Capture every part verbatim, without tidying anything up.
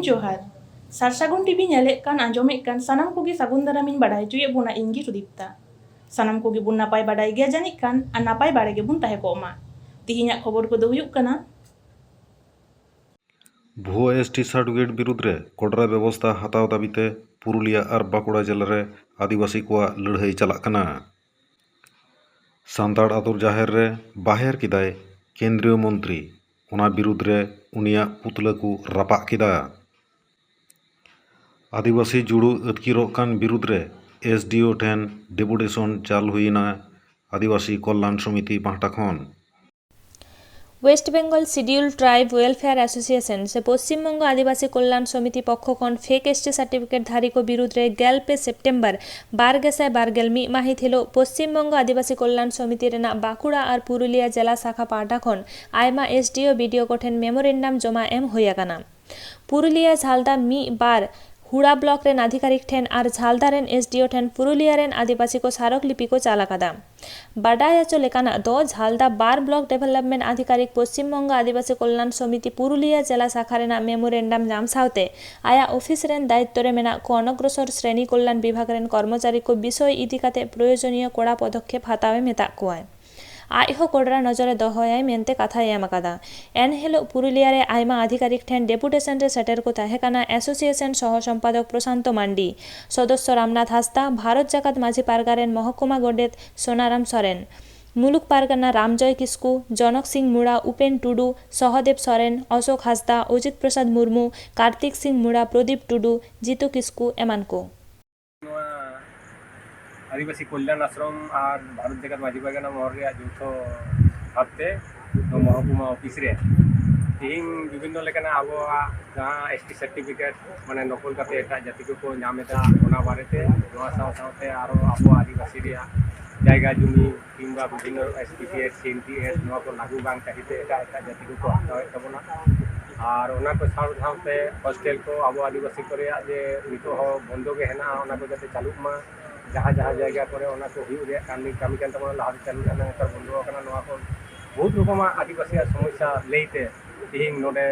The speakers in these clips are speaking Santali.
ᱡᱚᱦᱟᱨ᱾ ᱥᱟᱨᱥᱟᱹᱜᱩᱱ ᱴᱤᱵᱷᱤ ᱧᱮᱞᱮᱫ ᱠᱟᱱ, ᱟᱸᱡᱚᱢᱮᱫ ᱠᱟᱱ ᱥᱟᱱᱟᱢ ᱠᱚᱜᱮ ᱥᱟᱹᱜᱩᱱ ᱫᱟᱨᱟᱢᱤᱧ ᱵᱟᱰᱟᱭ ᱦᱚᱪᱚᱭᱮᱫ ᱵᱚᱱᱟ, ᱤᱧ ᱜᱮ ᱥᱩᱫᱤᱯᱛᱟ᱾ ᱥᱟᱱᱟᱢ ᱠᱚᱜᱮ ᱵᱚᱱ ᱱᱟᱯᱟᱭ ᱵᱟᱰᱟᱭ ᱜᱮᱭᱟ ᱡᱟᱹᱱᱤᱡ ᱠᱷᱟᱱ, ᱟᱨ ᱱᱟᱯᱟᱭ ᱵᱟᱲᱟ ᱜᱮᱵᱚᱱ ᱛᱟᱦᱮᱸ ᱠᱚᱜ ᱢᱟ᱾ ᱛᱤᱦᱤᱧᱟᱜ ᱠᱷᱚᱵᱚᱨ ᱠᱚᱫᱚ ᱦᱩᱭᱩᱜ ᱠᱟᱱᱟ, ᱵᱷᱩᱣᱟᱹ ᱮᱥ ᱴᱤ ᱥᱟᱨᱴᱤᱯᱷᱤᱠᱮᱴ ᱵᱤᱨᱩᱫᱽ ᱨᱮ ᱠᱚᱰᱨᱟ ᱵᱮᱵᱚᱥᱛᱷᱟ ᱦᱟᱛᱟᱣ ᱫᱟᱹᱵᱤ ᱛᱮ ᱯᱩᱨᱩᱞᱤᱭᱟᱹ ᱟᱨ ᱵᱟᱸᱠᱩᱲᱟ ᱡᱮᱞᱟ ᱨᱮ ᱟᱹᱫᱤᱵᱟᱹᱥᱤ ᱠᱚᱣᱟᱜ ᱞᱟᱹᱲᱦᱟᱹᱭ ᱪᱟᱞᱟᱜ ᱠᱟᱱᱟ᱾ ᱥᱟᱱᱛᱟᱲ ᱟᱹᱛᱩ ᱡᱟᱦᱮᱨ ᱨᱮ ᱵᱟᱦᱮᱨ ᱠᱮᱫᱟᱭ ᱠᱮᱱᱫᱨᱤᱭᱚ ᱢᱚᱱᱛᱨᱤ, ᱚᱱᱟ ᱵᱤᱨᱩᱫᱽ ᱨᱮ ᱩᱱᱤᱭᱟᱜ ᱯᱩᱛᱞᱟᱹ ᱠᱚ ᱨᱟᱯᱟᱜ ᱠᱮᱫᱟ᱾ ᱟᱹᱫᱤᱵᱟᱹᱥᱤ ᱡᱩᱲᱩ ᱟᱹᱛᱠᱤᱨᱚᱜ ᱠᱟᱱ ᱵᱤᱨᱩᱫᱽ ᱨᱮ ᱮᱥ ᱰᱤ ᱳ ᱴᱷᱮᱱ ᱰᱮᱯᱩᱴᱮᱥᱚᱱ ᱪᱟᱞ ᱦᱩᱭᱮᱱᱟ ᱟᱹᱫᱤᱵᱟᱹᱥᱤ ᱠᱚᱞᱞᱟᱱ ᱥᱚᱢᱤᱛᱤ ᱯᱟᱦᱴᱟ ᱠᱷᱚᱱ᱾ West Bengal schedule tribe welfare association ᱥᱮ ᱯᱚᱥᱪᱤᱢ ᱵᱚᱝᱜᱚ ᱟᱹᱫᱤᱵᱟᱹᱥᱤ ᱠᱚᱞᱞᱟᱱ ᱥᱚᱢᱤᱛᱤ ᱯᱚᱠᱠᱷᱚ ᱠᱷᱚᱱ ᱯᱷᱮᱠ ᱮᱥ ᱴᱤ ᱥᱟᱨᱴᱤᱯᱷᱤᱠᱮᱴ ᱫᱷᱟᱨᱤ ᱠᱚ ᱵᱤᱨᱩᱫᱽ ᱨᱮ ᱜᱮᱞ ᱯᱮ ᱥᱮᱯᱴᱮᱢᱵᱚᱨ ᱵᱟᱨ ᱜᱮᱥᱟᱭ ᱵᱟᱨ ᱜᱮᱞ ᱢᱤᱫ ᱢᱟᱹᱦᱤᱛ ᱦᱤᱞᱳᱜ ᱯᱚᱥᱪᱤᱢ ᱵᱚᱝᱜᱚ ᱟᱹᱫᱤᱵᱟᱹᱥᱤ ᱠᱚᱞᱞᱟᱱ ᱥᱚᱢᱤᱛᱤ ᱨᱮᱱᱟᱜ ᱵᱟᱸᱠᱩᱲᱟ ᱟᱨ ᱯᱩᱨᱩᱞᱤᱭᱟᱹ ᱡᱮᱞᱟ ᱥᱟᱠᱷᱟ ᱯᱟᱦᱴᱟ ᱠᱷᱚᱱ ᱟᱭᱢᱟ ᱮᱥ ᱰᱤ ᱳ, ᱵᱤ ᱰᱤ ᱳ ᱠᱚᱴᱷᱮᱱ ᱢᱮᱢᱳᱨᱮᱱᱰᱟᱢ ᱡᱚᱢᱟ ᱮᱢ ᱦᱩᱭ ᱟᱠᱟᱱᱟ᱾ ᱯᱩᱨᱩᱞᱤᱭᱟᱹ ᱡᱷᱟᱞᱫᱟ ᱢᱤᱫ ᱵᱟᱨ ᱦᱩᱲᱟ ᱵᱞᱚᱠ ᱨᱮᱱ ᱟᱫᱷᱤᱠᱟᱨᱤᱠ ᱴᱷᱮᱱ ᱟᱨ ᱡᱷᱟᱞᱫᱟ ᱨᱮᱱ ᱮᱥ ᱰᱤ ᱳ ᱴᱷᱮᱱ ᱯᱩᱨᱩᱞᱤᱭᱟᱹ ᱨᱮᱱ ᱟᱹᱫᱤᱵᱟᱹᱥᱤ ᱠᱚ ᱥᱟᱨᱚᱠ ᱞᱤᱯᱤ ᱠᱚ ᱪᱟᱞ ᱟᱠᱟᱫᱟ᱾ ᱵᱟᱰᱟᱭ ᱦᱚᱪᱚ ᱞᱮᱠᱟᱱᱟᱜ ᱫᱚ, ᱡᱷᱟᱞᱫᱟ ᱵᱟᱨ ᱵᱞᱚᱠ ᱰᱮᱵᱷᱮᱞᱚᱯᱢᱮᱱᱴ ᱟᱫᱷᱤᱠᱟᱨᱤᱠ ᱯᱚᱥᱪᱤᱢ ᱵᱚᱝᱜᱚ ᱟᱹᱫᱤᱵᱟᱹᱥᱤ ᱠᱚᱞᱞᱟᱱ ᱥᱚᱢᱤᱛᱤ ᱯᱩᱨᱩᱞᱤᱭᱟᱹ ᱡᱮᱞᱟ ᱥᱟᱠᱷᱟ ᱨᱮᱱᱟᱜ ᱢᱮᱢᱳᱨᱮᱱᱰᱟᱢ ᱧᱟᱢ ᱥᱟᱶᱛᱮ ᱟᱭᱟᱜ ᱚᱯᱷᱤᱥ ᱨᱮᱱ ᱫᱟᱭᱤᱛᱛᱚ ᱨᱮ ᱢᱮᱱᱟᱜ ᱠᱚ ᱚᱱᱚᱜᱨᱚᱥᱚᱨ ᱥᱨᱮᱱᱤ ᱠᱚᱞᱞᱟᱱ ᱵᱤᱵᱷᱟᱜᱽ ᱨᱮᱱ ᱠᱚᱨᱢᱚᱪᱟᱨᱤ ᱠᱚ ᱵᱤᱥᱚᱭ ᱤᱫᱤ ᱠᱟᱛᱮ ᱯᱨᱚᱭᱳᱡᱚᱱᱤᱭᱚ ᱠᱚᱲᱟ ᱯᱚᱫᱚᱠᱷᱮᱯ ᱦᱟᱛᱟᱣ ᱮ ᱢᱮᱛᱟᱜ ᱠᱚᱣᱟᱭ᱾ ᱟᱡ ᱦᱚᱸ ᱠᱚᱰᱨᱟ ᱱᱚᱡᱚᱨ ᱨᱮ ᱫᱚᱦᱚᱭᱟᱭ ᱢᱮᱱᱛᱮ ᱠᱟᱛᱷᱟᱭ ᱮᱢ ᱟᱠᱟᱫᱟ᱾ ᱮᱱᱦᱤᱞᱳᱜ ᱯᱩᱨᱩᱞᱤᱭᱟᱹ ᱨᱮ ᱟᱭᱢᱟ ᱟᱫᱷᱤᱠᱟᱨᱤᱠ ᱴᱷᱮᱱ ᱰᱮᱯᱩᱴᱮᱥᱚᱱ ᱨᱮ ᱥᱮᱴᱮᱨ ᱠᱚ ᱛᱟᱦᱮᱸ ᱠᱟᱱᱟ ᱮᱥᱳᱥᱤᱭᱮᱥᱚᱱ ᱥᱚᱦᱚ ᱥᱚᱢᱯᱟᱫᱚᱠ ᱯᱨᱚᱥᱟᱱᱛᱚ ᱢᱟᱱᱰᱤ, ᱥᱚᱫᱚᱥᱥᱚ ᱨᱟᱢᱱᱟᱛᱷ ᱦᱟᱸᱥᱫᱟ, ᱵᱷᱟᱨᱚᱛ ᱡᱟᱠᱟᱛ ᱢᱟᱹᱡᱷᱤ ᱯᱟᱨᱜᱟᱱᱟ ᱨᱮᱱ ᱢᱚᱦᱚᱠᱩᱢᱟ ᱜᱚᱰᱮᱛ ᱥᱳᱱᱟᱨᱟᱢ ᱥᱚᱨᱮᱱ, ᱢᱩᱞᱩᱠ ᱯᱟᱨᱜᱟᱱᱟ ᱨᱟᱢᱡᱚᱭ ᱠᱤᱥᱠᱩ, ᱡᱚᱱᱚᱠ ᱥᱤᱝ ᱢᱩᱲᱟ, ᱩᱯᱮᱱ ᱴᱩᱰᱩ, ᱥᱚᱦᱚᱫᱮᱵ ᱥᱚᱨᱮᱱ, ᱚᱥᱳᱠ ᱦᱟᱸᱥᱫᱟ, ᱚᱡᱤᱛ ᱯᱨᱚᱥᱟᱫᱽ ᱢᱩᱨᱢᱩ, ᱠᱟᱨᱛᱤᱠ ᱥᱤᱝ ᱢᱩᱲᱟ, ᱯᱨᱚᱫᱤᱯ ᱴᱩᱰᱩ, ᱡᱤᱛᱩ ᱠᱤᱥᱠᱩ ᱮᱢᱟᱱ ᱠᱚ᱾ ᱱᱚᱣᱟ ᱟᱹᱫᱤᱵᱟᱹᱥᱤ ᱠᱚᱞᱭᱟᱱ ᱟᱥᱨᱚᱢ ᱟᱨ ᱵᱷᱟᱨᱚᱛ ᱡᱟᱠᱟᱛ ᱢᱟᱹᱡᱷᱤ ᱯᱟᱨᱜᱟᱱᱟ ᱢᱚᱦᱚᱞ ᱨᱮᱭᱟᱜ ᱡᱳᱣᱛᱷᱚ ᱵᱷᱟᱵᱽᱛᱮ ᱱᱚᱣᱟ ᱢᱚᱦᱚᱠᱩᱢᱟ ᱚᱯᱷᱤᱥ ᱨᱮ ᱛᱮᱦᱮᱧ ᱵᱤᱵᱷᱤᱱᱱᱚ ᱞᱮᱠᱟᱱᱟᱜ ᱟᱵᱚᱣᱟᱜ ᱡᱟᱦᱟᱸ ᱮᱥ ᱴᱤ ᱥᱟᱨᱴᱤᱯᱷᱤᱠᱮᱴ ᱢᱟᱱᱮ ᱱᱚᱠᱚᱞ ᱠᱟᱛᱮ ᱮᱴᱟᱜ ᱡᱟᱹᱛᱤ ᱠᱚᱠᱚ ᱧᱟᱢ ᱮᱫᱟ, ᱚᱱᱟ ᱵᱟᱨᱮᱛᱮ, ᱱᱚᱣᱟ ᱥᱟᱶ ᱥᱟᱶᱛᱮ ᱟᱨᱚ ᱟᱵᱚ ᱟᱹᱫᱤᱵᱟᱹᱥᱤ ᱨᱮᱭᱟᱜ ᱡᱟᱭᱜᱟ ᱡᱩᱢᱤ ᱠᱤᱝᱵᱟ ᱵᱤᱵᱷᱤᱱᱱᱚ ᱮᱥ ᱯᱤ ᱥᱤ ᱮᱥ, ᱥᱤ ᱮᱱ ᱴᱤ ᱮᱥ ᱱᱚᱣᱟ ᱠᱚ ᱞᱟᱹᱜᱩ ᱵᱟᱝ ᱠᱷᱟᱹᱛᱤᱨ ᱛᱮ ᱮᱴᱟᱜ ᱮᱴᱟᱜ ᱡᱟᱹᱛᱤ ᱠᱚᱠᱚ ᱦᱟᱛᱟᱣᱮᱫ ᱛᱟᱵᱚᱱᱟ᱾ ᱟᱨ ᱚᱱᱟ ᱠᱚ ᱥᱟᱶ ᱥᱟᱶᱛᱮ ᱦᱳᱥᱴᱮᱞ ᱠᱚ ᱟᱵᱚ ᱟᱹᱫᱤᱵᱟᱹᱥᱤ ᱠᱚ ᱨᱮᱭᱟᱜ ᱡᱮ ᱱᱤᱛᱚᱜ ᱦᱚᱸ ᱵᱚᱱᱫᱚ ᱜᱮ ᱦᱮᱱᱟᱜᱼᱟ, ᱚᱱᱟ ᱠᱚ ᱡᱟᱛᱮ ᱪᱟᱹᱞᱩᱜ ᱢᱟ᱾ ᱡᱟᱦᱟᱸ ᱡᱟᱦᱟᱸ ᱡᱟᱭᱜᱟ ᱠᱚᱨᱮ ᱚᱱᱟ ᱠᱚ ᱦᱩᱭᱩᱜ ᱨᱮᱭᱟᱜ ᱠᱟᱹᱢᱤ, ᱠᱟᱹᱢᱤ ᱠᱟᱱ ᱛᱟᱵᱚᱱᱟ, ᱞᱟᱦᱟ ᱨᱮ ᱪᱟᱹᱞᱩ ᱞᱮᱱᱟ, ᱱᱮᱛᱟᱨ ᱵᱚᱱᱫᱚ ᱟᱠᱟᱱᱟ᱾ ᱱᱚᱣᱟ ᱠᱚ ᱵᱚᱦᱩᱛ ᱨᱚᱠᱚᱢᱟᱜ ᱟᱹᱫᱤᱵᱟᱹᱥᱤᱭᱟᱜ ᱥᱚᱢᱚᱥᱥᱟ ᱞᱟᱹᱭᱛᱮ ᱛᱮᱦᱮᱧ ᱱᱚᱰᱮ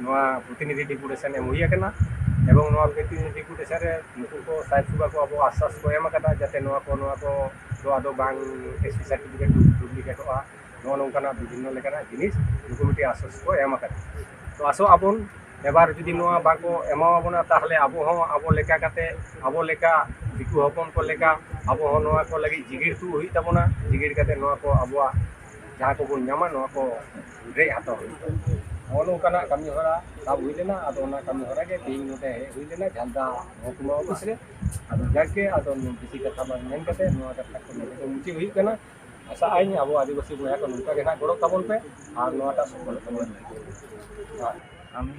ᱱᱚᱣᱟ ᱯᱨᱚᱛᱤᱱᱤᱫᱷᱤ ᱰᱮᱯᱩᱴᱮᱥᱚᱱ ᱮᱢ ᱦᱩᱭ ᱟᱠᱟᱱᱟ᱾ ᱮᱵᱚᱝ ᱱᱚᱣᱟ ᱯᱨᱚᱛᱤᱱᱤᱫᱷᱤ ᱰᱮᱯᱩᱴᱮᱥᱚᱱ ᱨᱮ ᱱᱩᱠᱩ ᱠᱚ ᱥᱟᱦᱮᱵ ᱥᱚᱵᱷᱟ ᱠᱚ ᱟᱵᱚ ᱟᱥᱥᱟᱥ ᱠᱚ ᱮᱢ ᱟᱠᱟᱫᱟ, ᱡᱟᱛᱮ ᱱᱚᱣᱟ ᱠᱚ, ᱱᱚᱣᱟ ᱠᱚ ᱫᱚ ᱟᱫᱚ ᱵᱟᱝ, ᱮᱥ ᱴᱤ ᱥᱟᱨᱴᱤᱯᱷᱤᱠᱮᱴ ᱰᱩᱯᱞᱤᱠᱮᱴᱚᱜᱼᱟ, ᱱᱚᱜᱼᱚ ᱱᱚᱝᱠᱟᱱᱟᱜ ᱵᱤᱵᱷᱤᱱᱱᱚ ᱞᱮᱠᱟᱱᱟᱜ ᱡᱤᱱᱤᱥ ᱱᱩᱠᱩ ᱢᱤᱫᱴᱤᱡ ᱟᱥᱥᱟᱥ ᱠᱚ ᱮᱢ ᱟᱠᱟᱫᱟ᱾ ᱛᱚ ᱟᱥᱚᱜ ᱟᱵᱚᱱ ᱮᱵᱟᱨ ᱡᱩᱫᱤ ᱱᱚᱣᱟ ᱵᱟᱠᱚ ᱮᱢᱟᱣᱟᱵᱚᱱᱟ, ᱛᱟᱦᱚᱞᱮ ᱟᱵᱚ ᱦᱚᱸ ᱟᱵᱚ ᱞᱮᱠᱟ ᱠᱟᱛᱮ, ᱟᱵᱚ ᱞᱮᱠᱟ, ᱫᱤᱠᱩ ᱦᱚᱯᱚᱱ ᱠᱚ ᱞᱮᱠᱟ ᱟᱵᱚ ᱦᱚᱸ ᱱᱚᱣᱟ ᱠᱚ ᱞᱟᱹᱜᱤᱫ ᱡᱤᱜᱤᱲ ᱛᱩᱫ ᱦᱩᱭᱩᱜ ᱛᱟᱵᱚᱱᱟ᱾ ᱡᱤᱜᱤᱲ ᱠᱟᱛᱮ ᱱᱚᱣᱟ ᱠᱚ ᱟᱵᱚᱣᱟᱜ ᱡᱟᱦᱟᱸ ᱠᱚᱵᱚᱱ ᱧᱟᱢᱟ, ᱱᱚᱣᱟ ᱠᱚ ᱨᱮᱡ ᱦᱟᱛᱟᱣ ᱦᱩᱭᱩᱜ ᱛᱟᱵᱚᱱᱟ᱾ ᱱᱚᱜᱼᱚ ᱱᱚᱝᱠᱟᱱᱟᱜ ᱠᱟᱹᱢᱤ ᱦᱚᱨᱟ ᱥᱟᱵ ᱦᱩᱭ ᱞᱮᱱᱟ᱾ ᱟᱫᱚ ᱚᱱᱟ ᱠᱟᱹᱢᱤ ᱦᱚᱨᱟ ᱜᱮ ᱛᱮᱦᱮᱧ ᱱᱚᱰᱮ ᱦᱮᱡ ᱦᱩᱭ ᱞᱮᱱᱟ ᱡᱷᱟᱞᱫᱟ ᱢᱚᱦᱠᱩᱢᱟ ᱚᱯᱷᱤᱥ ᱨᱮ᱾ ᱟᱫᱚ ᱡᱟᱠ ᱜᱮ, ᱟᱫᱚ ᱵᱮᱥᱤ ᱠᱟᱛᱷᱟ ᱵᱟᱝ ᱢᱮᱱ ᱠᱟᱛᱮ ᱱᱚᱣᱟ ᱠᱟᱛᱷᱟ ᱠᱚ ᱱᱚᱰᱮ ᱜᱮ ᱢᱩᱪᱟᱹᱫ ᱦᱩᱭᱩᱜ ᱠᱟᱱᱟ᱾ ᱟᱥᱟᱜ ᱟᱹᱧ ᱟᱵᱚ ᱟᱹᱫᱤᱵᱟᱹᱥᱤ ᱵᱚᱭᱦᱟ ᱠᱚ ᱱᱚᱝᱠᱟ ᱜᱮ ᱦᱟᱸᱜ ᱜᱚᱲᱚᱜ ᱛᱟᱵᱚᱱ ᱯᱮ ᱟᱨ ᱱᱚᱣᱟᱴᱟᱜ ᱥᱚᱯᱷᱚᱞ ᱛᱟᱵᱚᱱ ᱯᱮ᱾ ᱡᱚᱦᱟᱨ᱾ আমি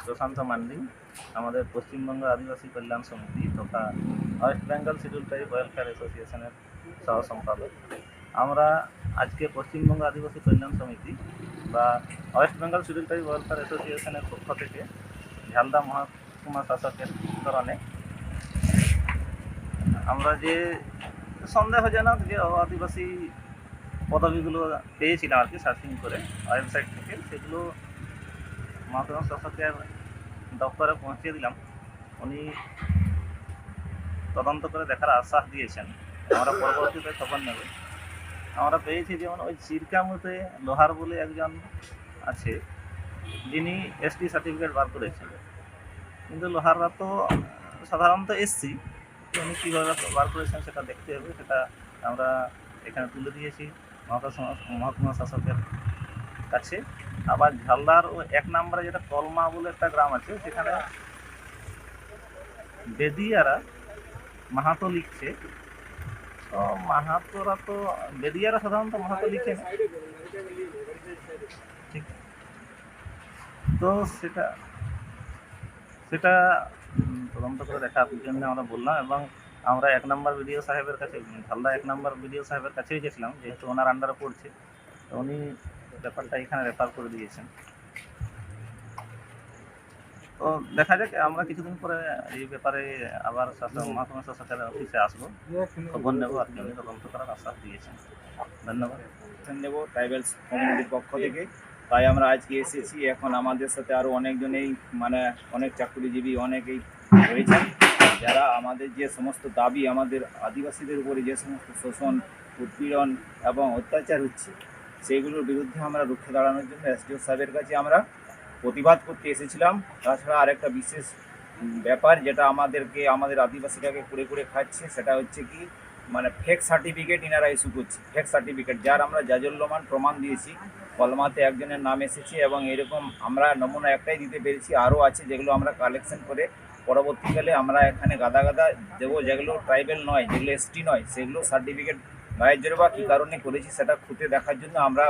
প্রশান্ত মান্ডি, আমাদের পশ্চিমবঙ্গ আদিবাসী কল্যাণ সমিতি তথা West Bengal schedule tribe welfare অ্যাসোসিয়েশনের সহ সম্পাদক। আমরা আজকে পশ্চিমবঙ্গ আদিবাসী কল্যাণ সমিতি বা West Bengal schedule tribe welfare অ্যাসোসিয়েশনের পক্ষ থেকে ঝালদা মহকুমা শাসকের স্মরণে আমরা যে সন্দেহজনক যে আদিবাসী পদবিগুলো পেয়েছিলাম আর কি সার্চিং করে ওয়েবসাইট থেকে, সেগুলো মহকুমা শাসকের দপ্তরে পৌঁছে দিলাম। উনি তদন্ত করে দেখার আশ্বাস দিয়েছেন। আমরা পরবর্তীতে খবর নেব। আমরা পেয়েছি যেমন ওই চিরকামুতে লোহার বলে একজন আছে, যিনি এসটি সার্টিফিকেট বার করেছেন। কিন্তু লোহাররা তো সাধারণত এসসি, উনি কীভাবে বার করেছেন সেটা দেখতে হবে। সেটা আমরা এখানে তুলে দিয়েছি মহকুমা, মহকুমা শাসকের কাছে। আবার ঝালদার ও এক নম্বরে যেটা কলমা বলে একটা গ্রাম আছে, সেখানে বেদিয়ারা মাহাতো লিখছে। তো মাহাতোরা তো, বেদিয়ারা সাধারণত মাহাতো লিখে না। ঠিক। তো সেটা, সেটা উম, তদন্ত করে দেখার জন্য আমরা বললাম। এবং আমরা এক নম্বর বিডিও সাহেবের কাছে, ঝালদা এক নম্বর বিডিও সাহেবের কাছেই গেছিলাম, যেহেতু ওনার আন্ডারে পড়ছে। তো উনি ব্যাপারটা এখানে রেফার করে দিয়েছেন। তো দেখা যাক, আমরা কিছুদিন পরে এই ব্যাপারে আবার শাসক, মহকুমা শাসকের অফিসে আসবো, খবর নেবো আর কি। উনি তদন্ত করার আশ্বাস দিয়েছেন। ধন্যবাদ। নেব ট্রাইবালস কমিউনিটির পক্ষ থেকে। তাই আমরা আজকে এসেছি। এখন আমাদের সাথে আরও অনেকজনেই, মানে, অনেক চাকরিজীবী অনেকেই রয়েছেন, যারা আমাদের যে সমস্ত দাবি, আমাদের আদিবাসীদের উপরে যে সমস্ত শোষণ, উৎপীড়ন এবং অত্যাচার হচ্ছে, সেইগুলোর বিরুদ্ধে আমরা রুখে দাঁড়ানোর জন্য এসডিও সাহেবের কাছে আমরা প্রতিবাদ করতে এসেছিলাম। তাছাড়া আরেকটা বিশেষ ব্যাপার, যেটা আমাদেরকে, আমাদের আদিবাসীটাকে কুড়ে কুড়ে খাচ্ছে, সেটা হচ্ছে কি, মানে, ফেক সার্টিফিকেট ইনারা ইস্যু করছে। ফেক সার্টিফিকেট, যার আমরা জাজল্যমান প্রমাণ দিয়েছি, কলমাতে একজনের নাম এসেছে এবং এরকম আমরা নমুনা একটাই দিতে পেরেছি, আরও আছে, যেগুলো আমরা কালেকশন করে পরবর্তীকালে আমরা এখানে গাদা গাদা দেবো, যেগুলো ট্রাইবাল নয়, যেগুলো এসটি নয়, সেগুলো সার্টিফিকেট গায়ের জোরে বা কী কারণে করেছি, সেটা খুঁটে দেখার জন্য আমরা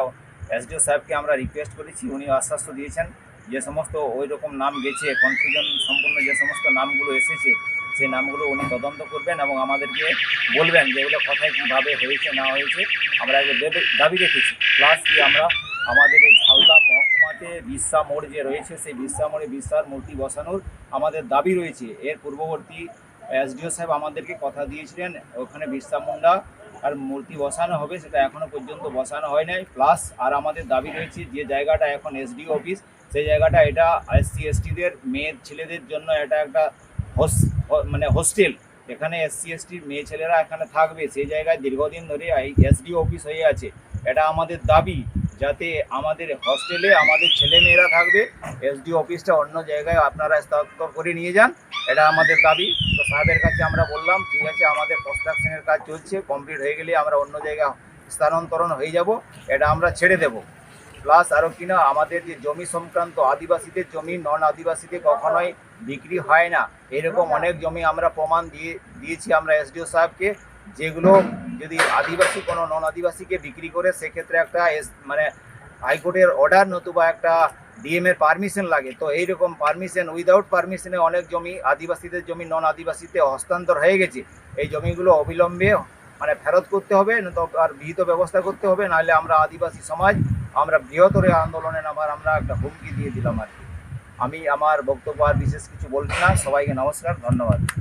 এসডিও সাহেবকে আমরা রিকোয়েস্ট করেছি। উনি আশ্বাস দিয়েছেন যে সমস্ত ওই রকম নাম গেছে, কনফিউশন সম্পূর্ণ যে সমস্ত নামগুলো এসেছে, সেই নামগুলো উনি তদন্ত করবেন এবং আমাদেরকে বলবেন যে এগুলো কোথায় কীভাবে হয়েছে না হয়েছে। আমরা এগুলো দেবে- দাবি রেখেছি। প্লাস কি, আমরা আমাদের এই ঝালদা মহকুমাতে বিরসা মোড় যে রয়েছে, সেই বিরসা মোড়ে বিরসার মূর্তি বসানোর আমাদের দাবি রয়েছে। এর পূর্ববর্তী এসডিও সাহেব আমাদেরকে কথা দিয়েছিলেন, ওখানে বিরসা মুন্ডা আর মূর্তি বসানো হবে, সেটা এখনো পর্যন্ত বসানো হয় নাই। প্লাস আর আমাদের দাবি রয়েছে, যে জায়গাটা এখন এসডিও অফিস, সেই জায়গাটা, এটা এসসি এসটিদের মেয়ে ছেলেদের জন্য এটা একটা হোস- হ- মানে হোস্টেল, এখানে এসসি এসটির মেয়ে ছেলেরা এখানে থাকবে। সেই জায়গায় দীর্ঘদিন ধরে এই এসডিও অফিস হয়ে আছে। এটা আমাদের দাবি, যাতে আমাদের হোস্টেলে আমাদের ছেলে মেয়েরা থাকবে, এসডিও অফিসটা অন্য জায়গায় আপনারা স্থানান্তর করে নিয়ে যান, এটা আমাদের দাবি। তো সাহেবের কাছে আমরা বললাম, ঠিক আছে, আমাদের কনস্ট্রাকশনের কাজ চলছে, কমপ্লিট হয়ে গেলে আমরা অন্য জায়গায় স্থানান্তরণ হয়ে যাব, এটা আমরা ছেড়ে দেব। প্লাস আরও কি না, আমাদের যে জমি সংক্রান্ত, আদিবাসীদের জমি নন আদিবাসীদের কখনোই বিক্রি হয় না, এরকম অনেক জমি আমরা প্রমাণ দিয়ে দিয়েছি আমরা এসডিও সাহেবকে, যেগুলো যদি আদিবাসী কোনো নন আদিবাসীকে বিক্রি করে, সেক্ষেত্রে একটা এস- মানে হাইকোর্টের অর্ডার নতুবা একটা ডিএম এর পারমিশন লাগে। তো এইরকম পারমিশন, উইদাউট পারমিশনে অনেক জমি আদিবাসীদের জমি নন আদিবাসীতে হস্তান্তর হয়ে গেছে। এই জমিগুলো অবিলম্বে, মানে, ফেরত করতে হবে, নয়তো আর বিহিত ব্যবস্থা করতে হবে, নাহলে আমরা আদিবাসী সমাজ আমরা বৃহত্তর আন্দোলনে নামার আমরা একটা হুমকি দিয়ে দিলাম আর কি। আমি আমার বক্তব্য আর বিশেষ কিছু বলছি না। সবাইকে নমস্কার, ধন্যবাদ।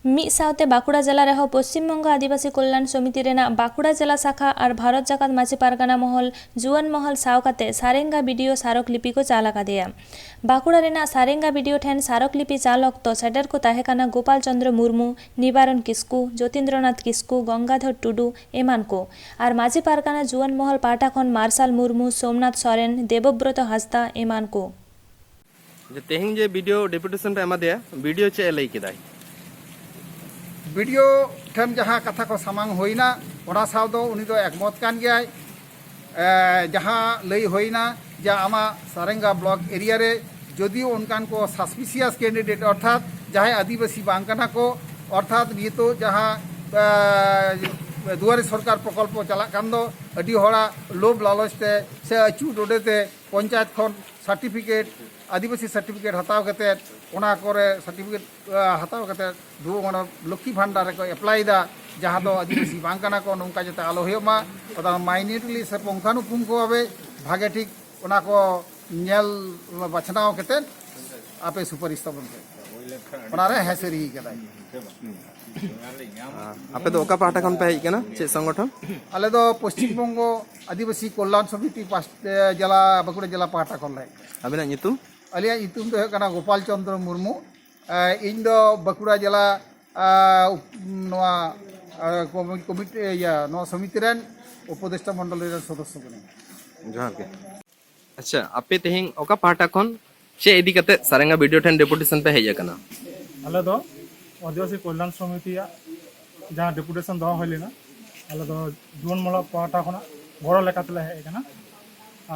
ᱢᱤᱫ ᱥᱟᱶᱛᱮ ᱵᱟᱸᱠᱩᱲᱟ ᱡᱮᱞᱟ ᱨᱮᱦᱚᱸ ᱯᱚᱥᱪᱤᱢ ᱵᱚᱝᱜᱚ ᱟᱹᱫᱤᱵᱟᱹᱥᱤ ᱠᱚᱞᱭᱟᱱ ᱥᱚᱢᱤᱛᱤ ᱨᱮᱱᱟᱜ ᱵᱟᱸᱠᱩᱲᱟ ᱡᱮᱞᱟ ᱥᱟᱠᱷᱟ ᱟᱨ ᱵᱷᱟᱨᱚᱛ ᱡᱟᱠᱟᱛ ᱢᱟᱹᱡᱷᱤ ᱯᱟᱨᱜᱟᱱᱟ ᱢᱚᱦᱚᱞ, ᱡᱩᱣᱟᱹᱱ ᱢᱚᱦᱚᱞ ᱥᱟᱶ ᱠᱟᱛᱮ ᱥᱟᱨᱮᱝᱜᱟ ᱵᱤᱰᱤᱳ ᱥᱟᱨᱚᱠ ᱞᱤᱯᱤ ᱠᱚ ᱪᱟᱞ ᱟᱠᱟᱫᱮᱭᱟ᱾ ᱵᱟᱸᱠᱩᱲᱟ ᱨᱮᱱᱟᱜ ᱥᱟᱨᱮᱝᱜᱟ ᱵᱤᱰᱤᱳ ᱴᱷᱮᱱ ᱥᱟᱨᱚᱠ ᱞᱤᱯᱤ ᱪᱟᱞ ᱚᱠᱛᱚ ᱥᱮᱴᱮᱨ ᱠᱚ ᱛᱟᱦᱮᱸ ᱠᱟᱱᱟ ᱜᱳᱯᱟᱞ ᱪᱚᱸᱫᱽᱨᱚ ᱢᱩᱨᱢᱩ, ᱱᱤᱵᱟᱨᱚᱱ ᱠᱤᱥᱠᱩ, ᱡᱳᱛᱤᱱᱫᱨᱚᱱᱟᱛᱷ ᱠᱤᱥᱠᱩ, ᱜᱚᱝᱜᱟᱫᱷᱚᱨ ᱴᱩᱰᱩ ᱮᱢᱟᱱ ᱠᱚ᱾ ᱟᱨ ᱢᱟᱹᱡᱷᱤ ᱯᱟᱨᱜᱟᱱᱟ ᱡᱩᱣᱟᱹᱱ ᱢᱚᱦᱚᱞ ᱯᱟᱦᱴᱟ ᱠᱷᱚᱱ ᱢᱟᱨᱥᱟᱞ ᱢᱩᱨᱢᱩ, ᱥᱳᱢᱱᱟᱛᱷ ᱥᱚᱨᱮᱱ, ᱫᱮᱵᱚᱵᱨᱚᱛᱚ ᱦᱟᱸᱥᱫᱟ ᱮᱢᱟᱱ ᱠᱚ᱾ ᱡᱮ ᱛᱮᱦᱮᱧ ᱡᱮ ᱵᱤᱰᱤᱳ ᱰᱮᱯᱩᱴᱮᱥᱚᱱ ᱯᱮ ᱮᱢᱟ ᱫᱮᱭᱟ, ᱵᱤᱰᱤᱳ ᱪᱮᱫ ᱮ ᱞᱟᱹᱭ ᱠᱮᱫᱟᱭ? ᱵᱤᱰᱤᱳ ᱴᱷᱮᱱ ᱡᱟᱦᱟᱸ ᱠᱟᱛᱷᱟ ᱠᱚ ᱥᱟᱢᱟᱝ ᱦᱩᱭᱱᱟ, ᱚᱱᱟ ᱥᱟᱶ ᱫᱚ ᱩᱱᱤ ᱫᱚ ᱮᱠᱢᱚᱛ ᱠᱟᱱ ᱜᱮᱭᱟᱭ᱾ ᱮ, ᱡᱟᱦᱟᱸ ᱞᱟᱹᱭ ᱦᱩᱭᱱᱟ ᱡᱮ ᱟᱢᱟᱜ ᱥᱟᱨᱮᱝᱜᱟ ᱵᱞᱚᱠ ᱮᱨᱤᱭᱟ ᱨᱮ ᱡᱚᱫᱤ ᱚᱱᱠᱟᱱ ᱠᱚ ᱥᱟᱥᱯᱤᱥᱤᱭᱟᱥ ᱠᱮᱱᱰᱤᱰᱮᱴ, ᱚᱨᱛᱷᱟᱛ ᱡᱟᱦᱟᱸᱭ ᱟᱹᱫᱤᱵᱟᱹᱥᱤ ᱵᱟᱝ ᱠᱟᱱᱟ ᱠᱚ, ᱚᱨᱛᱷᱟᱛ ᱱᱤᱛᱚᱜ ᱡᱟᱦᱟᱸ ᱮ, ᱫᱩᱣᱟᱨᱤ ᱥᱚᱨᱠᱟᱨ ᱯᱨᱚᱠᱚᱞᱯᱚ ᱪᱟᱞᱟᱜ ᱠᱟᱱ ᱫᱚ, ᱟᱹᱰᱤ ᱦᱚᱲᱟᱜ ᱞᱳᱵᱷ ᱞᱟᱞᱚᱪ ᱛᱮ ᱥᱮ ᱟᱹᱪᱩ ᱰᱚᱰᱮ ᱛᱮ ᱯᱚᱧᱪᱟᱭᱮᱛ ᱠᱷᱚᱱ ᱥᱟᱨᱴᱤᱯᱷᱤᱠᱮᱴ, ᱟᱹᱫᱤᱵᱟᱹᱥᱤ ᱥᱟᱨᱴᱤᱯᱷᱤᱠᱮᱴ ᱦᱟᱛᱟᱣ ᱠᱟᱛᱮᱫ, ᱚᱱᱟ ᱠᱚᱨᱮ ᱥᱟᱨᱴᱤᱯᱷᱤᱠᱮᱴ ᱦᱟᱛᱟᱣ ᱠᱟᱛᱮᱫ ᱫᱩ ᱚᱱᱟ ᱞᱚᱠᱠᱷᱤ ᱵᱷᱟᱱᱰᱟᱨ ᱨᱮᱠᱚ ᱮᱯᱞᱟᱭ ᱮᱫᱟ, ᱡᱟᱦᱟᱸ ᱫᱚ ᱟᱹᱫᱤᱵᱟᱹᱥᱤ ᱵᱟᱝ ᱠᱟᱱᱟ ᱠᱚ, ᱱᱚᱝᱠᱟ ᱡᱟᱛᱮ ᱟᱞᱚ ᱦᱩᱭᱩᱜ ᱢᱟ᱾ ᱚᱱᱟ ᱢᱟᱭᱱᱤᱴᱞᱤ ᱥᱮ ᱯᱩᱝᱠᱷᱟᱱᱩᱯᱩᱝᱠᱷᱚ ᱵᱷᱟᱵᱮ ᱵᱷᱟᱜᱮ ᱴᱷᱤᱠ ᱚᱱᱟ ᱠᱚ ᱧᱮᱞ ᱵᱟᱪᱷᱱᱟᱣ ᱠᱟᱛᱮᱫ ᱟᱯᱮ ᱥᱩᱯᱟᱨᱤᱥ ᱛᱟᱵᱚᱱ ᱯᱮ᱾ ᱚᱱᱟᱨᱮ ᱦᱮᱸ ᱥᱟᱹᱨᱤ ᱠᱟᱫᱟᱭ᱾ ᱟᱯᱮ ᱫᱚ ᱚᱠᱟ ᱯᱟᱦᱴᱟ ᱠᱷᱚᱱ ᱯᱮ ᱦᱮᱡ ᱟᱠᱟᱱᱟ? ᱪᱮᱫ ᱥᱚᱝᱜᱚᱴᱷᱚᱱ? ᱟᱞᱮ ᱫᱚ ᱯᱚᱥᱪᱤᱢ ᱵᱚᱝᱜᱚ ᱟᱹᱫᱤᱵᱟᱹᱥᱤ ᱠᱚᱞᱭᱟᱱ ᱥᱚᱢᱤᱛᱤ ᱯᱟᱥ-, ᱮ, ᱡᱮᱞᱟ, ᱵᱟᱸᱠᱩᱲᱟ ᱡᱮᱞᱟ ᱯᱟᱦᱴᱟ ᱠᱷᱚᱱ ᱞᱮ ᱦᱮᱡ ᱟᱠᱟᱱᱟ᱾ ᱟᱵᱤᱱᱟᱜ ᱧᱩᱛᱩᱢ? ᱟᱞᱮᱭᱟᱜ ᱧᱩᱛᱩᱢ ᱫᱚ ᱦᱩᱭᱩᱜ ᱠᱟᱱᱟ ᱜᱳᱯᱟᱞ ᱪᱚᱸᱫᱽᱨᱚ ᱢᱩᱨᱢᱩ᱾ ᱮ, ᱤᱧ ᱫᱚ ᱵᱟᱸᱠᱩᱲᱟ ᱡᱮᱞᱟ, ᱟ, ᱩᱯ-, ᱱᱚᱣᱟ, ᱟ, ᱠᱚᱢᱤ-, ᱠᱚᱢᱤᱴᱤ, ᱤᱭᱟᱹ, ᱱᱚᱣᱟ ᱥᱚᱢᱤᱛᱤ ᱨᱮᱱ ᱩᱯᱚᱫᱮᱥᱴᱟ ᱢᱚᱱᱰᱚᱞᱤ ᱨᱮᱱ ᱥᱚᱫᱚᱥᱥᱚ ᱠᱟᱹᱱᱟᱹᱧ᱾ ᱡᱚᱦᱟᱨ ᱜᱮ᱾ ᱟᱪᱪᱷᱟ, ᱟᱯᱮ ᱛᱮᱦᱮᱧ ᱚᱠᱟ ᱯᱟᱦᱴᱟ ᱠᱷᱚᱱ ᱪᱮᱫ ᱤᱫᱤ ᱠᱟᱛᱮ ᱥᱟᱨᱮᱝᱜᱟ ᱵᱤᱰᱤᱭᱳ ᱴᱷᱮᱱ ᱰᱮᱯᱩᱴᱮᱥᱚᱱ ᱯᱮ ᱦᱮᱡ ᱟᱠᱟᱱᱟ? ᱟᱞᱮ ᱫᱚ ᱟᱹᱫᱤᱵᱟᱹᱥᱤ ᱠᱚᱞᱭᱟᱱ ᱥᱚᱢᱤᱛᱤᱭᱟᱜ ᱡᱟᱦᱟᱸ ᱰᱮᱯᱩᱴᱮᱥᱚᱱ ᱫᱚᱦᱚ ᱦᱩᱭ ᱞᱮᱱᱟ, ᱟᱞᱮ ᱫᱚ ᱡᱩᱣᱟᱹᱱ ᱢᱚᱦᱚᱞ ᱯᱟᱦᱴᱟ ᱠᱷᱚᱱᱟᱜ ᱜᱚᱲᱚ ᱞᱮᱠᱟᱛᱮᱞᱮ ᱦᱮᱡ ᱟᱠᱟᱱᱟ᱾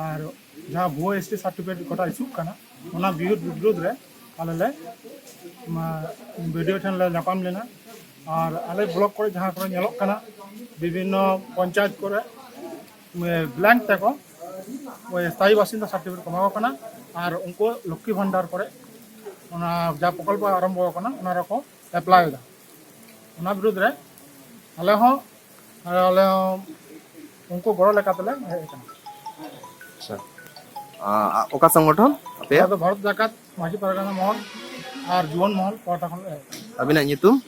ᱟᱨ ᱡᱟᱦᱟᱸ ᱵᱷᱩᱣᱟᱹ ᱮᱥ ᱴᱤ ᱥᱟᱨᱴᱤᱯᱷᱤᱠᱮᱴ ᱜᱚᱴᱟ ᱤᱥᱩᱜ ᱠᱟᱱᱟ, ᱚᱱᱟ ᱵᱤᱨᱩᱫᱷ ᱵᱤᱨᱩᱫᱷ ᱨᱮ ᱟᱞᱮ ᱞᱮ ᱵᱤᱰᱤᱭᱳ ᱴᱷᱮᱱ ᱞᱮ ᱧᱟᱯᱟᱢ ᱞᱮᱱᱟ᱾ ᱟᱨ ᱟᱞᱮ ᱵᱞᱚᱠ ᱠᱚᱨᱮ ᱡᱟᱦᱟᱸ ᱠᱚᱨᱮ ᱧᱮᱞᱚᱜ ᱠᱟᱱᱟ, ᱵᱤᱵᱷᱤᱱᱱᱚ ᱯᱚᱧᱪᱟᱭᱮᱛ ᱠᱚᱨᱮ ᱵᱞᱮᱝᱠ ᱛᱮᱠᱚ ᱥᱛᱷᱟᱭᱤ ᱵᱟᱥᱤᱱᱫᱟ ᱥᱟᱨᱴᱤᱯᱷᱤᱠᱮᱴ ᱠᱚ ᱮᱢᱟ ᱠᱚ ᱠᱟᱱᱟ᱾ ᱟᱨ ᱩᱱᱠᱩ ᱞᱚᱠᱠᱷᱤ ᱵᱷᱟᱱᱰᱟᱨ ᱠᱚᱨᱮ ᱚᱱᱟ ᱡᱟ ᱯᱨᱚᱠᱚᱞᱯᱚ ᱟᱨᱟᱢᱵᱷᱚ ᱟᱠᱟᱱᱟ, ᱚᱱᱟ ᱨᱮᱠᱚ ᱮᱯᱞᱟᱭ ᱮᱫᱟ᱾ ᱚᱱᱟ ᱵᱤᱨᱩᱫᱷ ᱨᱮ ᱟᱞᱮ ᱦᱚᱸ, ᱟᱞᱮ ᱦᱚᱸ ᱩᱱᱠᱩ ᱜᱚᱲᱚ ᱞᱮᱠᱟ ᱛᱮᱞᱮ ᱦᱮᱡ ᱟᱠᱟᱱᱟ᱾ ᱟᱪᱪᱷᱟ, ᱟ, ᱚᱠᱟ ᱥᱚᱝᱜᱚᱴᱷᱚᱱ ᱟᱯᱮᱭᱟᱜ? ᱟᱞᱮ ᱫᱚ ᱵᱷᱟᱨᱚᱛ ᱡᱟᱠᱟᱛ ᱢᱟᱹᱡᱷᱤ ᱯᱟᱨᱜᱟᱱᱟ ᱢᱚᱦᱚᱞ ᱟᱨ ᱡᱩᱣᱟᱹᱱ ᱢᱚᱦᱚᱞ ᱯᱟᱦᱴᱟ ᱠᱷᱚᱱ ᱞᱮ ᱦᱮᱡ ᱟᱠᱟᱱᱟ᱾ ᱟᱹᱵᱤᱱᱟᱜ ᱧᱩᱛᱩᱢ?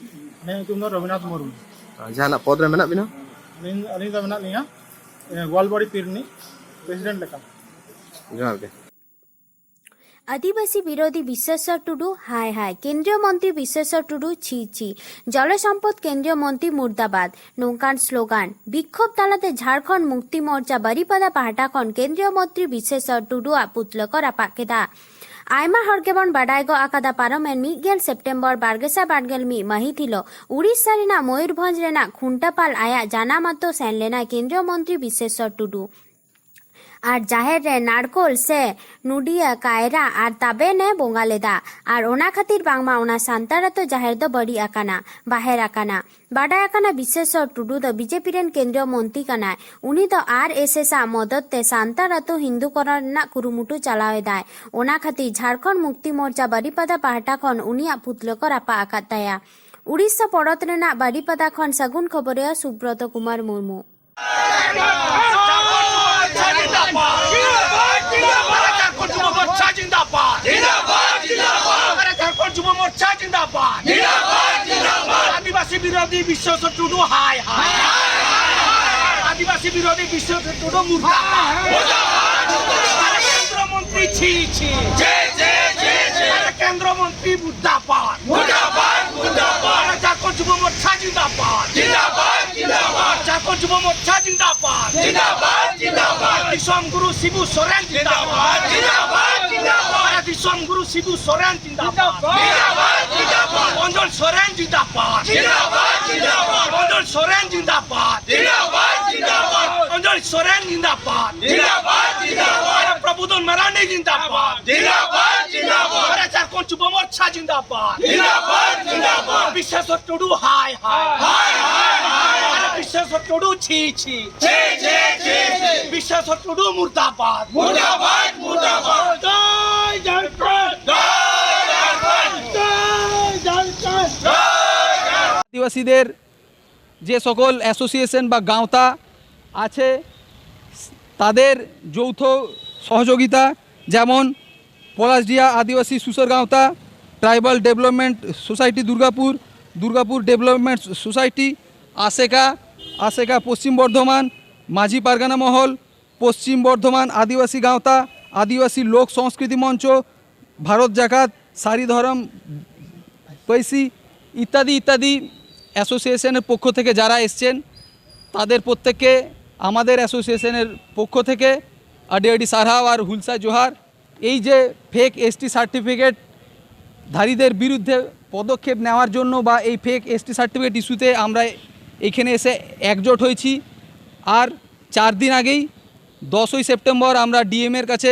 ᱤᱧᱟᱹᱜ ᱧᱩᱛᱩᱢ ᱫᱚ ᱨᱚᱵᱤᱱᱟᱛᱷ ᱢᱩᱨᱢᱩ᱾ ᱟᱨ ᱡᱟᱦᱟᱱᱟᱜ ᱯᱚᱫᱽ ᱨᱮ ᱢᱮᱱᱟᱜ ᱵᱤᱱᱟ? ᱟᱹᱞᱤᱧ, ᱟᱹᱞᱤᱧ ᱫᱚ ᱢᱮᱱᱟᱜ ᱞᱤᱧᱟ, ᱮ, ᱜᱳᱣᱟᱞᱵᱟᱲᱤ ᱯᱤᱨᱱᱤ ᱯᱨᱮᱥᱤᱰᱮᱱᱴ ᱞᱮᱠᱟ᱾ ᱡᱚᱦᱟᱨ ᱜᱮ᱾ ᱟᱹᱫᱤᱵᱟᱹᱥᱤ ᱵᱤᱨᱳᱫᱷᱤ ᱵᱤᱥᱮᱥᱚᱨ ᱴᱩᱰᱩ ᱦᱟᱭ ᱦᱟᱭ, ᱠᱮᱱᱫᱨᱤᱭᱚ ᱢᱚᱱᱛᱨᱤ ᱵᱤᱥᱮᱥᱚᱨ ᱴᱩᱰᱩ ᱪᱷᱤ ᱪᱷᱤ, ᱡᱚᱞᱚ ᱥᱚᱢᱯᱚᱫ ᱠᱮᱱᱫᱨᱤᱭᱚ ᱢᱚᱱᱛᱨᱤ ᱢᱩᱨᱫᱟᱵᱟᱫ, ᱱᱚᱝᱠᱟᱱ ᱥᱞᱳᱜᱟᱱ᱾ ᱵᱤᱠᱠᱷᱳᱵ ᱛᱟᱞᱟᱛᱮ ᱡᱷᱟᱲᱠᱷᱚᱸᱰ ᱢᱩᱠᱛᱤ ᱢᱳᱨᱪᱟ ᱵᱟᱨᱤᱯᱟᱫᱟ ᱯᱟᱦᱴᱟ ᱠᱷᱚᱱ ᱠᱮᱱᱫᱨᱤᱭᱚ ᱢᱚᱱᱛᱨᱤ ᱵᱤᱥᱮᱥᱚᱨ ᱴᱩᱰᱩᱣᱟᱜ ᱯᱩᱛᱞᱟᱹ ᱠᱚ ᱨᱟᱯᱟᱜ ᱠᱮᱫᱟ᱾ ᱟᱭᱢᱟ ᱦᱚᱲ ᱜᱮᱵᱚᱱ ᱵᱟᱰᱟᱭ ᱜᱚᱜ ᱟᱠᱟᱫᱟ, ᱯᱟᱨᱚᱢᱮᱱ ᱢᱤᱫ ᱜᱮᱞ ᱥᱮᱯᱴᱮᱢᱵᱚᱨ ᱵᱟᱨ ᱜᱮᱥᱟᱭ ᱵᱟᱨ ᱜᱮᱞ ᱢᱤᱫ ᱢᱟᱹᱦᱤᱛ ᱦᱤᱞᱳᱜ ᱩᱲᱤᱥᱥᱟ ᱨᱮᱱᱟᱜ ᱢᱚᱭᱩᱨᱵᱷᱚᱸᱡᱽ ᱨᱮᱱᱟᱜ ᱠᱷᱩᱱᱴᱟᱯᱟᱞ ᱟᱭᱟᱜ ᱡᱟᱱᱟᱢ ᱟᱛᱳ ᱥᱮᱱ ᱞᱮᱱᱟ ᱠᱮᱱᱫᱨᱤᱭᱚ ᱢᱚᱱᱛᱨᱤ ᱵᱤᱥᱮᱥᱚᱨ ᱴᱩᱰᱩ᱾ ᱟᱨ ᱡᱟᱦᱮᱨ ᱨᱮ ᱱᱟᱲᱠᱳᱞ ᱥᱮ ᱱᱩᱰᱤᱭᱟᱹ, ᱠᱟᱭᱨᱟ ᱟᱨ ᱛᱟᱵᱮᱱ ᱮ ᱵᱚᱸᱜᱟ ᱞᱮᱫᱟ᱾ ᱟᱨ ᱚᱱᱟ ᱠᱷᱟᱹᱛᱤᱨ ᱵᱟᱝᱢᱟ ᱚᱱᱟ ᱥᱟᱱᱛᱟᱲ ᱟᱛᱳ ᱡᱟᱦᱮᱨ ᱫᱚ ᱵᱟᱹᱲᱤᱡ ᱟᱠᱟᱱᱟ, ᱵᱟᱦᱮᱨ ᱟᱠᱟᱱᱟ᱾ ᱵᱟᱰᱟᱭ ᱟᱠᱟᱱᱟ, ᱵᱤᱥᱮᱥᱚᱨ ᱴᱩᱰᱩ ᱫᱚ ᱵᱤᱡᱮᱯᱤ ᱨᱮᱱ ᱠᱮᱱᱫᱨᱤᱭᱚ ᱢᱚᱱᱛᱨᱤ ᱠᱟᱱᱟᱭ᱾ ᱩᱱᱤ ᱫᱚ ᱟᱨ ᱮᱥ ᱮᱥ ᱟᱜ ᱢᱚᱫᱚᱛ ᱛᱮ ᱥᱟᱱᱛᱟᱲ ᱟᱛᱳ ᱦᱤᱱᱫᱩᱠᱚᱨᱚᱱ ᱨᱮᱱᱟᱜ ᱠᱩᱨᱩᱢᱩᱴᱩ ᱪᱟᱞᱟᱣ ᱮᱫᱟᱭ᱾ ᱚᱱᱟ ᱠᱷᱟᱹᱛᱤᱨ ᱡᱷᱟᱲᱠᱷᱚᱸᱰ ᱢᱩᱠᱛᱤ ᱢᱳᱨᱪᱟ ᱵᱟᱨᱤᱯᱟᱫᱟ ᱯᱟᱦᱴᱟ ᱠᱷᱚᱱ ᱩᱱᱤᱭᱟᱜ ᱯᱩᱛᱞᱟᱹ ᱠᱚ ᱨᱟᱯᱟᱜ ᱟᱠᱟᱫ ᱛᱟᱭᱟ᱾ ᱩᱲᱤᱥᱥᱟ ᱯᱚᱱᱚᱛ ᱨᱮᱱᱟᱜ ᱵᱟᱨᱤᱯᱟᱫᱟ ᱠᱷᱚᱱ ᱥᱟᱹᱜᱩᱱ ᱠᱷᱚᱵᱚᱨᱤᱭᱟᱹ ᱥᱩᱵᱨᱚᱛᱚ ᱠᱩᱢᱟᱨ ᱢᱩᱨᱢᱩ᱾ ᱡᱷᱟᱲᱠᱷᱚᱸᱰ ᱡᱩᱵᱚ ᱢᱳᱨᱪᱟ ᱡᱤᱱᱫᱟᱵᱟᱫ᱾ ᱡᱷᱟᱲᱠᱷᱚᱸᱰ ᱡᱩᱵᱚ ᱢᱳᱨᱪᱟ ᱡᱤᱱᱫᱟᱵᱟᱫ᱾ ᱟᱹᱫᱤᱵᱟᱹᱥᱤ ᱵᱤᱨᱳᱫᱷᱤ ᱵᱤᱥᱥᱚ ᱴᱩᱰᱩ ᱦᱟᱭ ᱦᱟᱭ᱾ ᱟᱹᱫᱤᱵᱟᱹᱥᱤ ᱵᱤᱨᱳᱫᱷᱤ ᱵᱤᱥᱥᱚ ᱴᱩᱰᱩ ᱢᱩᱨᱫᱟᱵᱟᱫ᱾ ᱠᱮᱱᱫᱨᱚ ᱢᱚᱱᱛᱨᱤ ᱪᱷᱤ ᱪᱷᱤ᱾ ᱠᱮᱱᱫᱨᱚ ᱢᱚᱱᱛᱨᱤ ᱢᱩᱨᱫᱟᱵᱟᱫ᱾ ᱡᱷᱟᱲᱠᱷᱚᱸᱰ ᱡᱩᱵᱚ ᱢᱳᱨᱪᱟ ᱡᱤᱱᱫᱟᱵᱟᱫ᱾ ᱡᱷᱟᱲᱠᱷᱚᱸᱰ ᱡᱩᱵᱚ ᱢᱳᱨᱪᱟ ᱡᱤᱱᱫᱟᱵᱟᱫ᱾ ᱫᱤᱥᱚᱢ ᱜᱩᱨᱩ ᱥᱤᱵᱩ ᱥᱚᱨᱮᱱ ᱡᱤᱱᱫᱟᱵᱟᱫ᱾ ᱫᱤᱥᱚᱢ ᱜᱩᱨᱩ ᱥᱤᱵᱩ ᱥᱚᱨᱮᱱ ᱡᱤᱱᱫᱟᱵᱟᱫ᱾ ᱚᱱᱡᱚᱞ ᱥᱚᱨᱮᱱ ᱡᱤᱱᱫᱟᱵᱟᱫ᱾ ᱚᱱᱡᱚᱞ ᱥᱚᱨᱮᱱ ᱡᱤᱱᱫᱟᱵᱟᱫ᱾ ᱚᱱᱡᱚᱞ ᱥᱚᱨᱮᱱ ᱡᱤᱱᱫᱟᱵᱟᱫ᱾ ᱯᱨᱚᱵᱩᱫᱷᱚᱱ ᱢᱟᱨᱟᱱᱰᱤ ᱡᱤᱱᱫᱟᱵᱟᱫ᱾ ᱡᱷᱟᱲᱠᱷᱚᱸᱰ ᱡᱩᱵᱚ ᱢᱳᱨᱪᱟ ᱡᱤᱱᱫᱟᱵᱟᱫ᱾ ᱵᱤᱥᱥᱮᱥᱚᱨ ᱴᱩᱰᱩ ᱦᱟᱭ ᱦᱟᱭ᱾ ᱵᱤᱥᱥᱮᱥᱚᱨ ᱴᱩᱰᱩ ᱪᱷᱤ ᱪᱷᱤ᱾ ᱵᱤᱥᱥᱮᱥᱚᱨ ᱴᱩᱰᱩ ᱢᱩᱨᱫᱟᱵᱟᱫ᱾ জয় ঝাড়খণ্ড। জয় ঝাড়খণ্ড। আদিবাসীদের যে সকল অ্যাসোসিয়েশন বা গাঁওতা আছে, তাদের যৌথ সহযোগিতা, যেমন Palashdiha Adivasi Susar Gaonta, tribal development society Durgapur, Durgapur development society, Asheka, Asheka Paschim Bardhaman, মাঝি পারগানা মহল, পশ্চিম বর্ধমান আদিবাসী গাঁওতা, আদিবাসী লোক সংস্কৃতি মঞ্চ, ভারত জাকাত, সারি ধরম পৈসি ইত্যাদি ইত্যাদি অ্যাসোসিয়েশনের পক্ষ থেকে যারা এসছেন, তাদের প্রত্যেককে আমাদের অ্যাসোসিয়েশনের পক্ষ থেকে আডি আডি সারহাও আর হুলসা জোহার। এই যে ফেক এসটি সার্টিফিকেট ধারীদের বিরুদ্ধে পদক্ষেপ নেওয়ার জন্য বা এই ফেক এসটি সার্টিফিকেট ইস্যুতে আমরা এখানে এসে একজোট হয়েছি। আর চার দিন আগেই, দশই সেপ্টেম্বর, আমরা ডিএম এর কাছে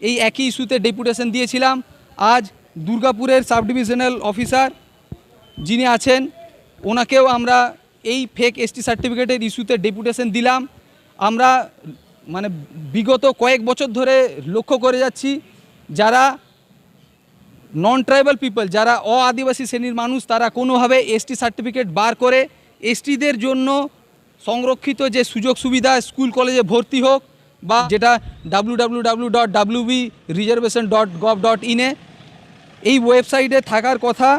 এই একই ইস্যুতে ডেপুটেশন দিয়েছিলাম। আজ দুর্গাপুরের সাব ডিভিশনাল অফিসার যিনি আছেন, ওনাকেও আমরা এই ফেক এসটি সার্টিফিকেটের ইস্যুতে ডেপুটেশন দিলাম। আমরা মানে বিগত কয়েক বছর ধরে লক্ষ্য করে যাচ্ছি, যারা নন ট্রাইবাল পিপল, যারা অ আদিবাসী শ্রেণীর মানুষ, তারা কোনোভাবে এসটি সার্টিফিকেট বার করে এসটিদের জন্য সংরক্ষিত যে সুযোগ সুবিধা, স্কুল কলেজে ভর্তি হোক বা যেটা W W W dot W B reservation dot gov dot ইনে, এই ওয়েবসাইটে থাকার কথা,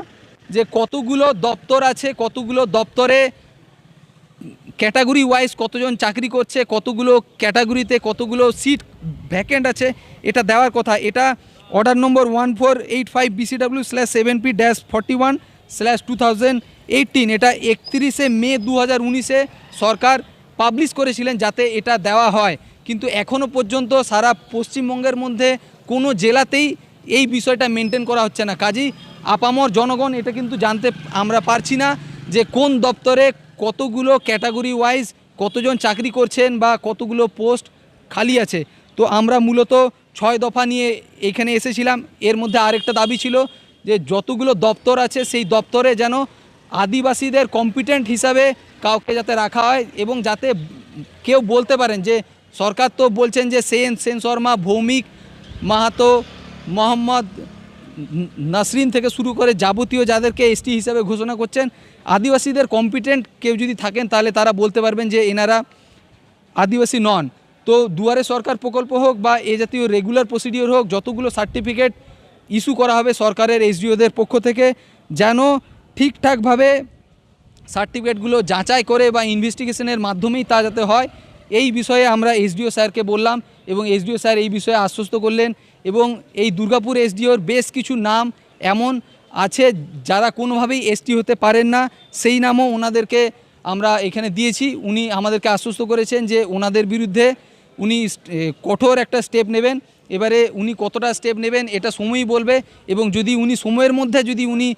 যে কতগুলো দপ্তর আছে, কতগুলো দপ্তরে ক্যাটাগরি ওয়াইজ কতজন চাকরি করছে, কতগুলো ক্যাটাগরিতে কতগুলো সিট ভ্যাকেন্ট আছে, এটা দেওয়ার কথা। এটা order number one four eight five B C W slash seven P dash forty one slash two thousand eighteen, এটা একত্রিশে মে দু হাজার উনিশে সরকার পাবলিশ করেছিলেন যাতে এটা দেওয়া হয়, কিন্তু এখনও পর্যন্ত সারা পশ্চিমবঙ্গের মধ্যে কোনো জেলাতেই এই বিষয়টা মেনটেন করা হচ্ছে না। কাজেই আপামর জনগণ এটা কিন্তু জানতে আমরা পারছি না যে কোন দপ্তরে কতগুলো ক্যাটাগরি ওয়াইজ কতজন চাকরি করছেন বা কতগুলো পোস্ট খালি আছে। তো আমরা মূলত ছয় দফা নিয়ে এখানে এসেছিলাম। এর মধ্যে আরেকটা দাবি ছিল যে যতগুলো দপ্তর আছে সেই দপ্তরে যেন আদিবাসীদের কম্পিটেন্ট হিসাবে কাউকে যাতে রাখা হয় এবং যাতে কেউ বলতে পারেন যে সরকার তো বলছেন যে সেন, সেন শর্মা, ভৌমিক, মাহাতো, মোহাম্মদ নাসরিন থেকে শুরু করে যাবতীয় যাদেরকে এসটি হিসাবে ঘোষণা করছেন, আদিবাসীদের কম্পিটেন্ট কেউ যদি থাকেন তাহলে তারা বলতে পারবেন যে এনারা আদিবাসী নন। তো দুয়ারে সরকার প্রকল্প হোক বা এ জাতীয় রেগুলার প্রসিডিওর হোক, যতগুলো সার্টিফিকেট ইস্যু করা হবে সরকারের এসডিওদের পক্ষ থেকে, যেন ঠিকঠাকভাবে সার্টিফিকেটগুলো যাচাই করে বা ইনভেস্টিগেশনের মাধ্যমেই তা যাতে হয়, এই বিষয়ে আমরা এসডিও স্যারকে বললাম এবং এসডিও স্যার এই বিষয়ে আশ্বস্ত করলেন। এবং এই দুর্গাপুর এসডিওর বেশ কিছু নাম এমন আছে যারা কোনোভাবেই এসটি হতে পারেন না, সেই নামও ওনাদেরকে আমরা এখানে দিয়েছি। উনি আমাদেরকে আশ্বস্ত করেছেন যে ওনাদের বিরুদ্ধে উনি এ, কঠোর একটা স্টেপ নেবেন। এবারে উনি কতটা স্টেপ নেবেন এটা সময়ই বলবে, এবং যদি উনি সময়ের মধ্যে যদি উনি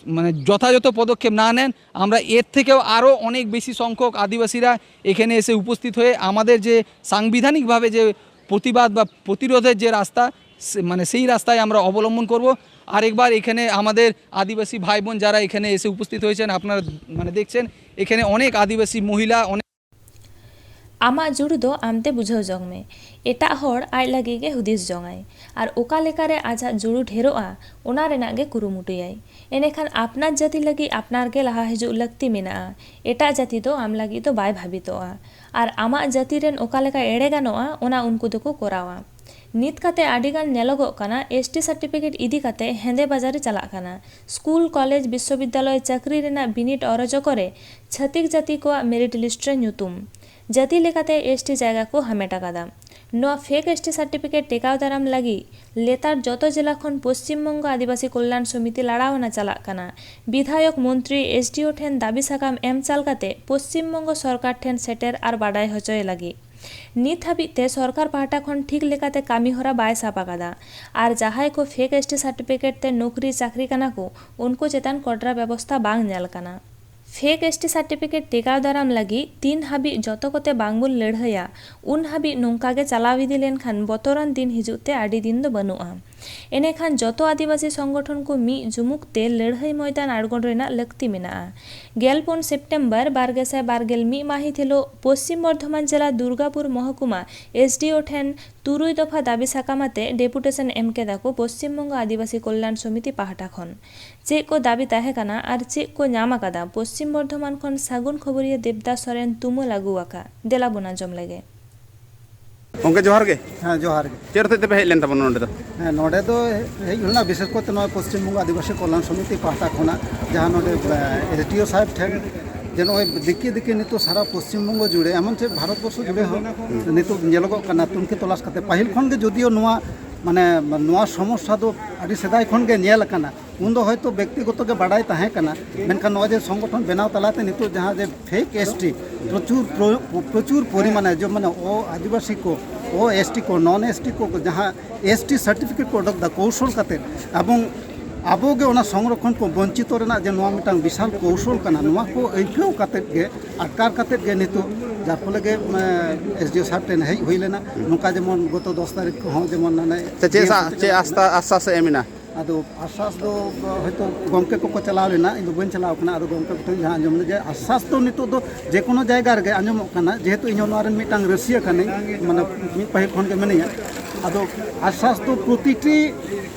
মানে যথাযথ পদক্ষেপ না নেন, আমরা এর থেকেও আরও অনেক বেশি সংখ্যক আদিবাসীরা এখানে এসে উপস্থিত হয়ে আমাদের যে সাংবিধানিকভাবে যে প্রতিবাদ বা প্রতিরোধের যে রাস্তা, সে- মানে সেই রাস্তায় আমরা অবলম্বন করব। আরেকবার এখানে আমাদের আদিবাসী ভাই বোন যারা এখানে এসে উপস্থিত হয়েছেন, আপনারা মানে দেখছেন এখানে অনেক আদিবাসী মহিলা, অনেক ᱟᱢᱟᱜ ᱡᱩᱲᱩ ᱫᱚ ᱟᱢᱛᱮ ᱵᱩᱡᱷᱟᱹᱣ ᱡᱚᱝ ᱢᱮ᱾ ᱮᱴᱟᱜ ᱦᱚᱲ ᱟᱡ ᱞᱟᱹᱜᱤᱫ ᱜᱮ ᱦᱩᱫᱤᱥ ᱡᱚᱝᱟᱭ᱾ ᱟᱨ ᱚᱠᱟ ᱞᱮᱠᱟᱨᱮ ᱟᱡᱟᱜ ᱡᱩᱲᱩ ᱰᱷᱮᱨᱚᱜᱼᱟ, ᱚᱱᱟ ᱨᱮᱱᱟᱜ ᱜᱮ ᱠᱩᱨᱩᱢᱩᱴᱩᱭᱟᱭ᱾ ᱮᱱᱮᱠᱷᱟᱱ ᱟᱯᱱᱟᱨ ᱡᱟᱹᱛᱤ ᱞᱟᱹᱜᱤᱫ ᱟᱯᱱᱟᱨ ᱜᱮ ᱞᱟᱦᱟ ᱦᱤᱡᱩᱜ ᱞᱟᱹᱠᱛᱤ ᱢᱮᱱᱟᱜᱼᱟ᱾ ᱮᱴᱟᱜ ᱡᱟᱹᱛᱤ ᱫᱚ ᱟᱢ ᱞᱟᱹᱜᱤᱫ ᱫᱚ ᱵᱟᱭ ᱵᱷᱟᱵᱤᱛᱚᱜᱼᱟ᱾ ᱟᱨ ᱟᱢᱟᱜ ᱡᱟᱹᱛᱤ ᱨᱮᱱ ᱚᱠᱟ ᱞᱮᱠᱟ ᱮᱲᱮ ᱜᱟᱱᱚᱜᱼᱟ, ᱚᱱᱟ ᱩᱱᱠᱩ ᱫᱚᱠᱚ ᱠᱚᱨᱟᱣᱟ᱾ ᱱᱤᱛ ᱠᱟᱛᱮ ᱟᱹᱰᱤᱜᱟᱱ ᱧᱮᱞᱚᱜᱚᱜ ᱠᱟᱱᱟ, ᱮᱥᱴᱤ ᱥᱟᱨᱴᱤᱯᱷᱤᱠᱮᱴ ᱤᱫᱤ ᱠᱟᱛᱮ ᱦᱮᱸᱫᱮ ᱵᱟᱡᱟᱨᱤ ᱪᱟᱞᱟᱜ ᱠᱟᱱᱟ᱾ ᱥᱠᱩᱞ, ᱠᱚᱞᱮᱡᱽ, ᱵᱤᱥᱥᱚᱵᱤᱫᱽᱫᱟᱞᱚᱭ, ᱪᱟᱹᱠᱨᱤ ᱨᱮᱱᱟᱜ ᱵᱤᱱᱤᱰ ᱚᱨᱚᱡᱚ ᱠᱚᱨᱮ ᱪᱷᱟᱹᱛᱤᱠ ᱡᱟᱹᱛᱤ ᱠᱚᱣᱟᱜ ᱢᱮᱨᱤᱴ ᱞᱤᱥᱴ ᱨᱮ ᱧᱩᱛᱩᱢ᱾ ᱡᱟᱹᱛᱤ ᱞᱮᱠᱟᱛᱮ ᱮᱥᱴᱤ ᱡᱟᱭᱜᱟ ᱠᱚ ᱦᱟᱢᱮᱴ ᱟᱠᱟᱫᱟ᱾ ᱱᱚᱣᱟ ᱯᱷᱮᱠ ᱮᱥᱴᱤ ᱥᱟᱨᱴᱤᱯᱷᱤᱠᱮᱴ ᱴᱮᱠᱟᱣ ᱫᱟᱨᱟᱢ ᱞᱟᱹᱜᱤᱫ ᱞᱮᱛᱟᱲ ᱡᱚᱛᱚ ᱡᱮᱞᱟ ᱠᱷᱚᱱ ᱯᱚᱥᱪᱤᱢ ᱵᱚᱝᱜᱚ ᱟᱹᱫᱤᱵᱟᱹᱥᱤ ᱠᱚᱞᱭᱟᱱ ᱥᱚᱢᱤᱛᱤ ᱞᱟᱲᱟᱣᱱᱟ ᱪᱟᱞᱟᱜ ᱠᱟᱱᱟ᱾ ᱵᱤᱫᱷᱟᱭᱚᱠ, ᱢᱚᱱᱛᱨᱤ, ᱮᱥᱰᱤᱳ ᱴᱷᱮᱱ ᱫᱟᱹᱵᱤ ᱥᱟᱠᱟᱢ ᱮᱢ ᱪᱟᱞ ᱠᱟᱛᱮ ᱯᱚᱥᱪᱤᱢ ᱵᱚᱝᱜᱚ ᱥᱚᱨᱠᱟᱨ ᱴᱷᱮᱱ ᱥᱮᱴᱮᱨ ᱟᱨ ᱵᱟᱰᱟᱭ ᱦᱚᱪᱚᱭ ᱞᱟᱹᱜᱤᱫ᱾ ᱱᱤᱛ ᱦᱟᱹᱵᱤᱡ ᱛᱮ ᱥᱚᱨᱠᱟᱨ ᱯᱟᱦᱴᱟ ᱠᱷᱚᱱ ᱴᱷᱤᱠ ᱞᱮᱠᱟᱛᱮ ᱠᱟᱹᱢᱤ ᱦᱚᱨᱟ ᱵᱟᱭ ᱥᱟᱵ ᱟᱠᱟᱫᱟ᱾ ᱟᱨ ᱡᱟᱦᱟᱸᱭ ᱠᱚ ᱯᱷᱮᱠ ᱮᱥᱴᱤ ᱥᱟᱨᱴᱤᱯᱷᱤᱠᱮᱴ ᱛᱮ ᱱᱚᱠᱨᱤ ᱪᱟᱹᱠᱨᱤ ᱠᱟᱱᱟ ᱠᱚ, ᱩᱱᱠᱩ ᱪᱮᱛᱟᱱ ᱠᱚᱰᱨᱟ ᱵᱮᱵᱚᱥᱛᱷᱟ ᱵᱟᱝ ᱧᱮᱞ ᱠᱟᱱᱟ᱾ ᱯᱷᱮᱠ ᱮᱥᱴᱤ ᱥᱟᱨᱴᱤᱯᱷᱤᱠᱮᱴ ᱴᱮᱠᱟᱣ ᱫᱟᱨᱟᱢ ᱞᱟᱹᱜᱤᱫ ᱛᱤᱱ ᱦᱟᱹᱵᱤᱡ ᱡᱚᱛᱚ ᱠᱚᱛᱮ ᱵᱟᱝᱵᱚᱱ ᱞᱟᱹᱲᱦᱟᱹᱭᱟ, ᱩᱱ ᱦᱟᱹᱵᱤᱡ ᱱᱚᱝᱠᱟ ᱜᱮ ᱪᱟᱞᱟᱣ ᱤᱫᱤ ᱞᱮᱱᱠᱷᱟᱱ ᱵᱚᱛᱚᱨᱟᱱ ᱫᱤᱱ ᱦᱤᱡᱩᱜ ᱛᱮ ᱟᱹᱰᱤ ᱫᱤᱱ ᱫᱚ ᱵᱟᱹᱱᱩᱜᱼᱟ᱾ ᱮᱱᱮᱠᱷᱟᱱ ᱡᱚᱛᱚ ᱟᱹᱫᱤᱵᱟᱹᱥᱤ ᱥᱚᱝᱜᱚᱴᱷᱚᱱ ᱠᱚ ᱢᱤᱫ ᱡᱩᱢᱩᱠ ᱛᱮ ᱞᱟᱹᱲᱦᱟᱹᱭ ᱢᱚᱭᱫᱟᱱ ᱟᱬᱜᱚᱱ ᱨᱮᱱᱟᱜ ᱞᱟᱹᱠᱛᱤ ᱢᱮᱱᱟᱜᱼᱟ᱾ ᱜᱮᱞ ᱯᱩᱱ ᱥᱮᱯᱴᱮᱢᱵᱚᱨ ᱵᱟᱨ ᱜᱮᱥᱟᱭ ᱵᱟᱨ ᱜᱮᱞ ᱢᱤᱫ ᱢᱟᱹᱦᱤᱛ ᱦᱤᱞᱳᱜ ᱯᱚᱥᱪᱤᱢ ᱵᱚᱨᱫᱷᱚᱢᱟᱱ ᱡᱮᱞᱟ ᱫᱩᱨᱜᱟᱯᱩᱨ ᱢᱚᱦᱚᱠᱩᱢᱟ ᱮᱥᱰᱤᱳ ᱴᱷᱮᱱ ᱛᱩᱨᱩᱭ ᱫᱚᱯᱷᱟ ᱫᱟᱹᱵᱤ ᱥᱟᱠᱟᱢ ᱟᱛᱮ ᱰᱮᱯᱩᱴᱮᱥᱚᱱ ᱮᱢ ᱠᱮᱫᱟ ᱠᱚ ᱯᱚᱥᱪᱤᱢ ᱵᱚᱝᱜᱚ ᱟᱹᱫᱤᱵᱟᱹᱥᱤ ᱠᱚᱞᱭᱟᱱ ᱥᱚᱢᱤᱛᱤ ᱯᱟᱦᱴᱟ ᱠᱷᱚᱱ᱾ ᱪᱮᱫ ᱠᱚ ᱫᱟᱹᱵᱤ ᱛᱟᱦᱮᱸ ᱠᱟᱱᱟ ᱟᱨ ᱪᱮᱫ ᱠᱚ ᱧᱟᱢ ᱟᱠᱟᱫᱟ ᱯᱚᱥᱪᱤᱢ ᱵᱚᱨᱫᱷᱚᱢᱟᱱ ᱠᱷᱚᱱ ᱥᱟᱹᱜᱩᱱ ᱠᱷᱚᱵᱚᱨᱤᱭᱟᱹ ᱫᱮᱵᱽᱫᱟᱥ ᱥᱚᱨᱮᱱ ᱛᱩᱢᱟᱹᱞ ᱟᱹᱜᱩ ᱟᱠᱟᱫ, ᱫᱮᱞᱟ ᱵᱚᱱ ᱟᱸᱡᱚᱢ ᱞᱮᱜᱮ᱾ ᱜᱚᱢᱠᱮ, ᱡᱚᱦᱟᱨ ᱜᱮ᱾ ᱦᱮᱸ, ᱡᱚᱦᱟᱨ ᱜᱮ᱾ ᱪᱮᱫ ᱦᱚᱛᱮᱡ ᱛᱮᱯᱮ ᱦᱮᱡ ᱞᱮᱱ ᱛᱟᱵᱚᱱᱟ ᱱᱚᱰᱮ ᱫᱚ? ᱦᱮᱸ, ᱱᱚᱰᱮ ᱫᱚ ᱦᱮᱡ ᱦᱩᱭ ᱞᱮᱱᱟ ᱵᱤᱥᱮᱥ ᱠᱚᱨᱛᱮ ᱱᱚᱣᱟ ᱯᱚᱥᱪᱤᱢ ᱵᱚᱝᱜᱚ ᱟᱹᱫᱤᱵᱟᱹᱥᱤ ᱠᱚᱞᱭᱟᱱ ᱥᱚᱢᱤᱛᱤ ᱯᱟᱦᱴᱟ ᱠᱷᱚᱱᱟᱜ, ᱡᱟᱦᱟᱸ ᱱᱚᱰᱮ ᱮᱥ ᱰᱤ ᱳ ᱥᱟᱦᱮᱵᱽ ᱴᱷᱮᱱ ᱡᱮ ᱱᱚᱜᱼᱚᱭ ᱫᱤᱠᱮ ᱫᱤᱠᱮ ᱱᱤᱛᱚᱜ ᱥᱟᱨᱟ ᱯᱚᱥᱪᱤᱢ ᱵᱚᱝᱜᱚ ᱡᱩᱲᱮ, ᱮᱢᱚᱱ ᱪᱮᱫ ᱵᱷᱟᱨᱚᱛ ᱵᱚᱨᱥᱚ ᱡᱩᱲᱮ ᱦᱚᱸ ᱱᱤᱛᱚᱜ ᱧᱮᱞᱚᱜᱚᱜ ᱠᱟᱱᱟ ᱛᱩᱱᱠᱷᱤ ᱛᱚᱞᱟᱥ ᱠᱟᱛᱮ᱾ ᱯᱟᱹᱦᱤᱞ ᱠᱷᱚᱱ ᱜᱮ ᱡᱩᱫᱤᱭᱳ ᱱᱚᱣᱟ, ᱢᱟᱱᱮ, ᱱᱚᱣᱟ ᱥᱚᱢᱚᱥᱥᱟ ᱫᱚ ᱟᱹᱰᱤ ᱥᱮᱫᱟᱭ ᱠᱷᱚᱱ ᱜᱮ ᱧᱮᱞ ᱟᱠᱟᱱᱟ᱾ ᱩᱱᱫᱚ ᱦᱚᱭᱛᱳ ᱵᱮᱠᱛᱤᱜᱚᱛᱚ ᱜᱮ ᱵᱟᱰᱟᱭ ᱛᱟᱦᱮᱸ ᱠᱟᱱᱟ, ᱢᱮᱱᱠᱷᱟᱱ ᱱᱚᱜᱼᱚᱭ ᱡᱮ ᱥᱚᱝᱜᱚᱴᱷᱚᱱ ᱵᱮᱱᱟᱣ ᱛᱟᱞᱟᱛᱮ ᱱᱤᱛᱚᱜ ᱡᱟᱦᱟᱸ ᱡᱮ ᱯᱷᱮᱠ ᱮᱥ ᱴᱤ ᱯᱨᱚᱪᱩᱨ ᱯᱨᱚ-, ᱯᱨᱚᱪᱩᱨ ᱯᱚᱨᱤᱢᱟᱱᱮ, ᱡᱮ ᱢᱟᱱᱮ ᱚ ᱟᱹᱫᱤᱵᱟᱹᱥᱤ ᱠᱚ, ᱚ ᱮᱥ ᱴᱤ ᱠᱚ, ᱱᱚᱱ ᱮᱥ ᱴᱤ ᱠᱚ ᱡᱟᱦᱟᱸ ᱮᱥ ᱴᱤ ᱥᱟᱨᱴᱤᱯᱷᱤᱠᱮᱴ ᱠᱚ ᱚᱰᱚᱠ ᱮᱫᱟ ᱠᱳᱣᱥᱚᱞ ᱠᱟᱛᱮ, ᱮᱵᱚᱝ ᱟᱵᱚ ᱜᱮ ᱚᱱᱟ ᱥᱚᱝᱨᱚᱠᱷᱚᱱ ᱠᱚ ᱵᱚᱧᱪᱤᱛᱚ ᱨᱮᱱᱟᱜ ᱡᱮ ᱱᱚᱣᱟ ᱢᱤᱫᱴᱟᱝ ᱵᱤᱥᱟᱞ ᱠᱳᱣᱥᱚᱞ ᱠᱟᱱᱟ, ᱱᱚᱣᱟ ᱠᱚ ᱟᱹᱭᱠᱟᱹᱣ ᱠᱟᱛᱮ ᱜᱮ, ᱟᱴᱠᱟᱨ ᱠᱟᱛᱮ ᱜᱮ ᱱᱤᱛᱚᱜ ᱡᱟᱨ ᱯᱷᱚᱞᱮ ᱜᱮ, ᱮ, ᱮᱥ ᱰᱤ ᱳ ᱥᱟᱦᱮᱵᱽ ᱴᱷᱮᱱ ᱦᱮᱡ ᱦᱩᱭ ᱞᱮᱱᱟ᱾ ᱱᱚᱝᱠᱟ ᱡᱮᱢᱚᱱ ᱜᱚᱛᱚ ᱫᱚᱥ ᱛᱟᱹᱨᱤᱠᱷ ᱦᱚᱸ ᱡᱮᱢᱚᱱ ᱢᱟᱱᱮ ᱪᱮᱫ, ᱪᱮᱫ ᱥᱟ-, ᱪᱮᱫ ᱟᱥᱛᱟ, ᱟᱥᱥᱟᱥ ᱮ ᱮᱢ ᱮᱱᱟ? ᱟᱫᱚ ᱟᱥᱥᱟᱥ ᱫᱚ ᱦᱚᱭᱛᱳ ᱜᱚᱢᱠᱮ ᱠᱚᱠᱚ ᱪᱟᱞᱟᱣ ᱞᱮᱱᱟ, ᱤᱧ ᱫᱚ ᱵᱟᱹᱧ ᱪᱟᱞᱟᱣ ᱠᱟᱱᱟ᱾ ᱟᱫᱚ ᱜᱚᱢᱠᱮ ᱠᱚᱴᱷᱮᱱ ᱡᱟᱦᱟᱸ ᱟᱸᱡᱚᱢ ᱞᱮᱫ, ᱡᱮ ᱟᱥᱥᱟᱥ ᱫᱚ ᱱᱤᱛᱚᱜ ᱫᱚ ᱡᱮ ᱠᱳᱱᱳ ᱡᱟᱭᱜᱟ ᱨᱮᱜᱮ ᱟᱸᱡᱚᱢᱚᱜ ᱠᱟᱱᱟ, ᱡᱮᱦᱮᱛᱩ ᱤᱧ ᱦᱚᱸ ᱱᱚᱣᱟ ᱨᱮᱱ ᱢᱤᱫᱴᱟᱝ ᱨᱟᱹᱥᱤᱭᱟᱹ ᱠᱟᱹᱱᱟᱹᱧ, ᱢᱟᱱᱮ ᱢᱤᱫ ᱯᱟᱹᱦᱤᱞ ᱠᱷᱚᱱ ᱜᱮ ᱢᱤᱱᱟᱹᱧᱟ᱾ ᱟᱫᱚ ᱟᱥᱥᱟᱥ ᱫᱚ ᱯᱨᱚᱛᱤᱴᱤ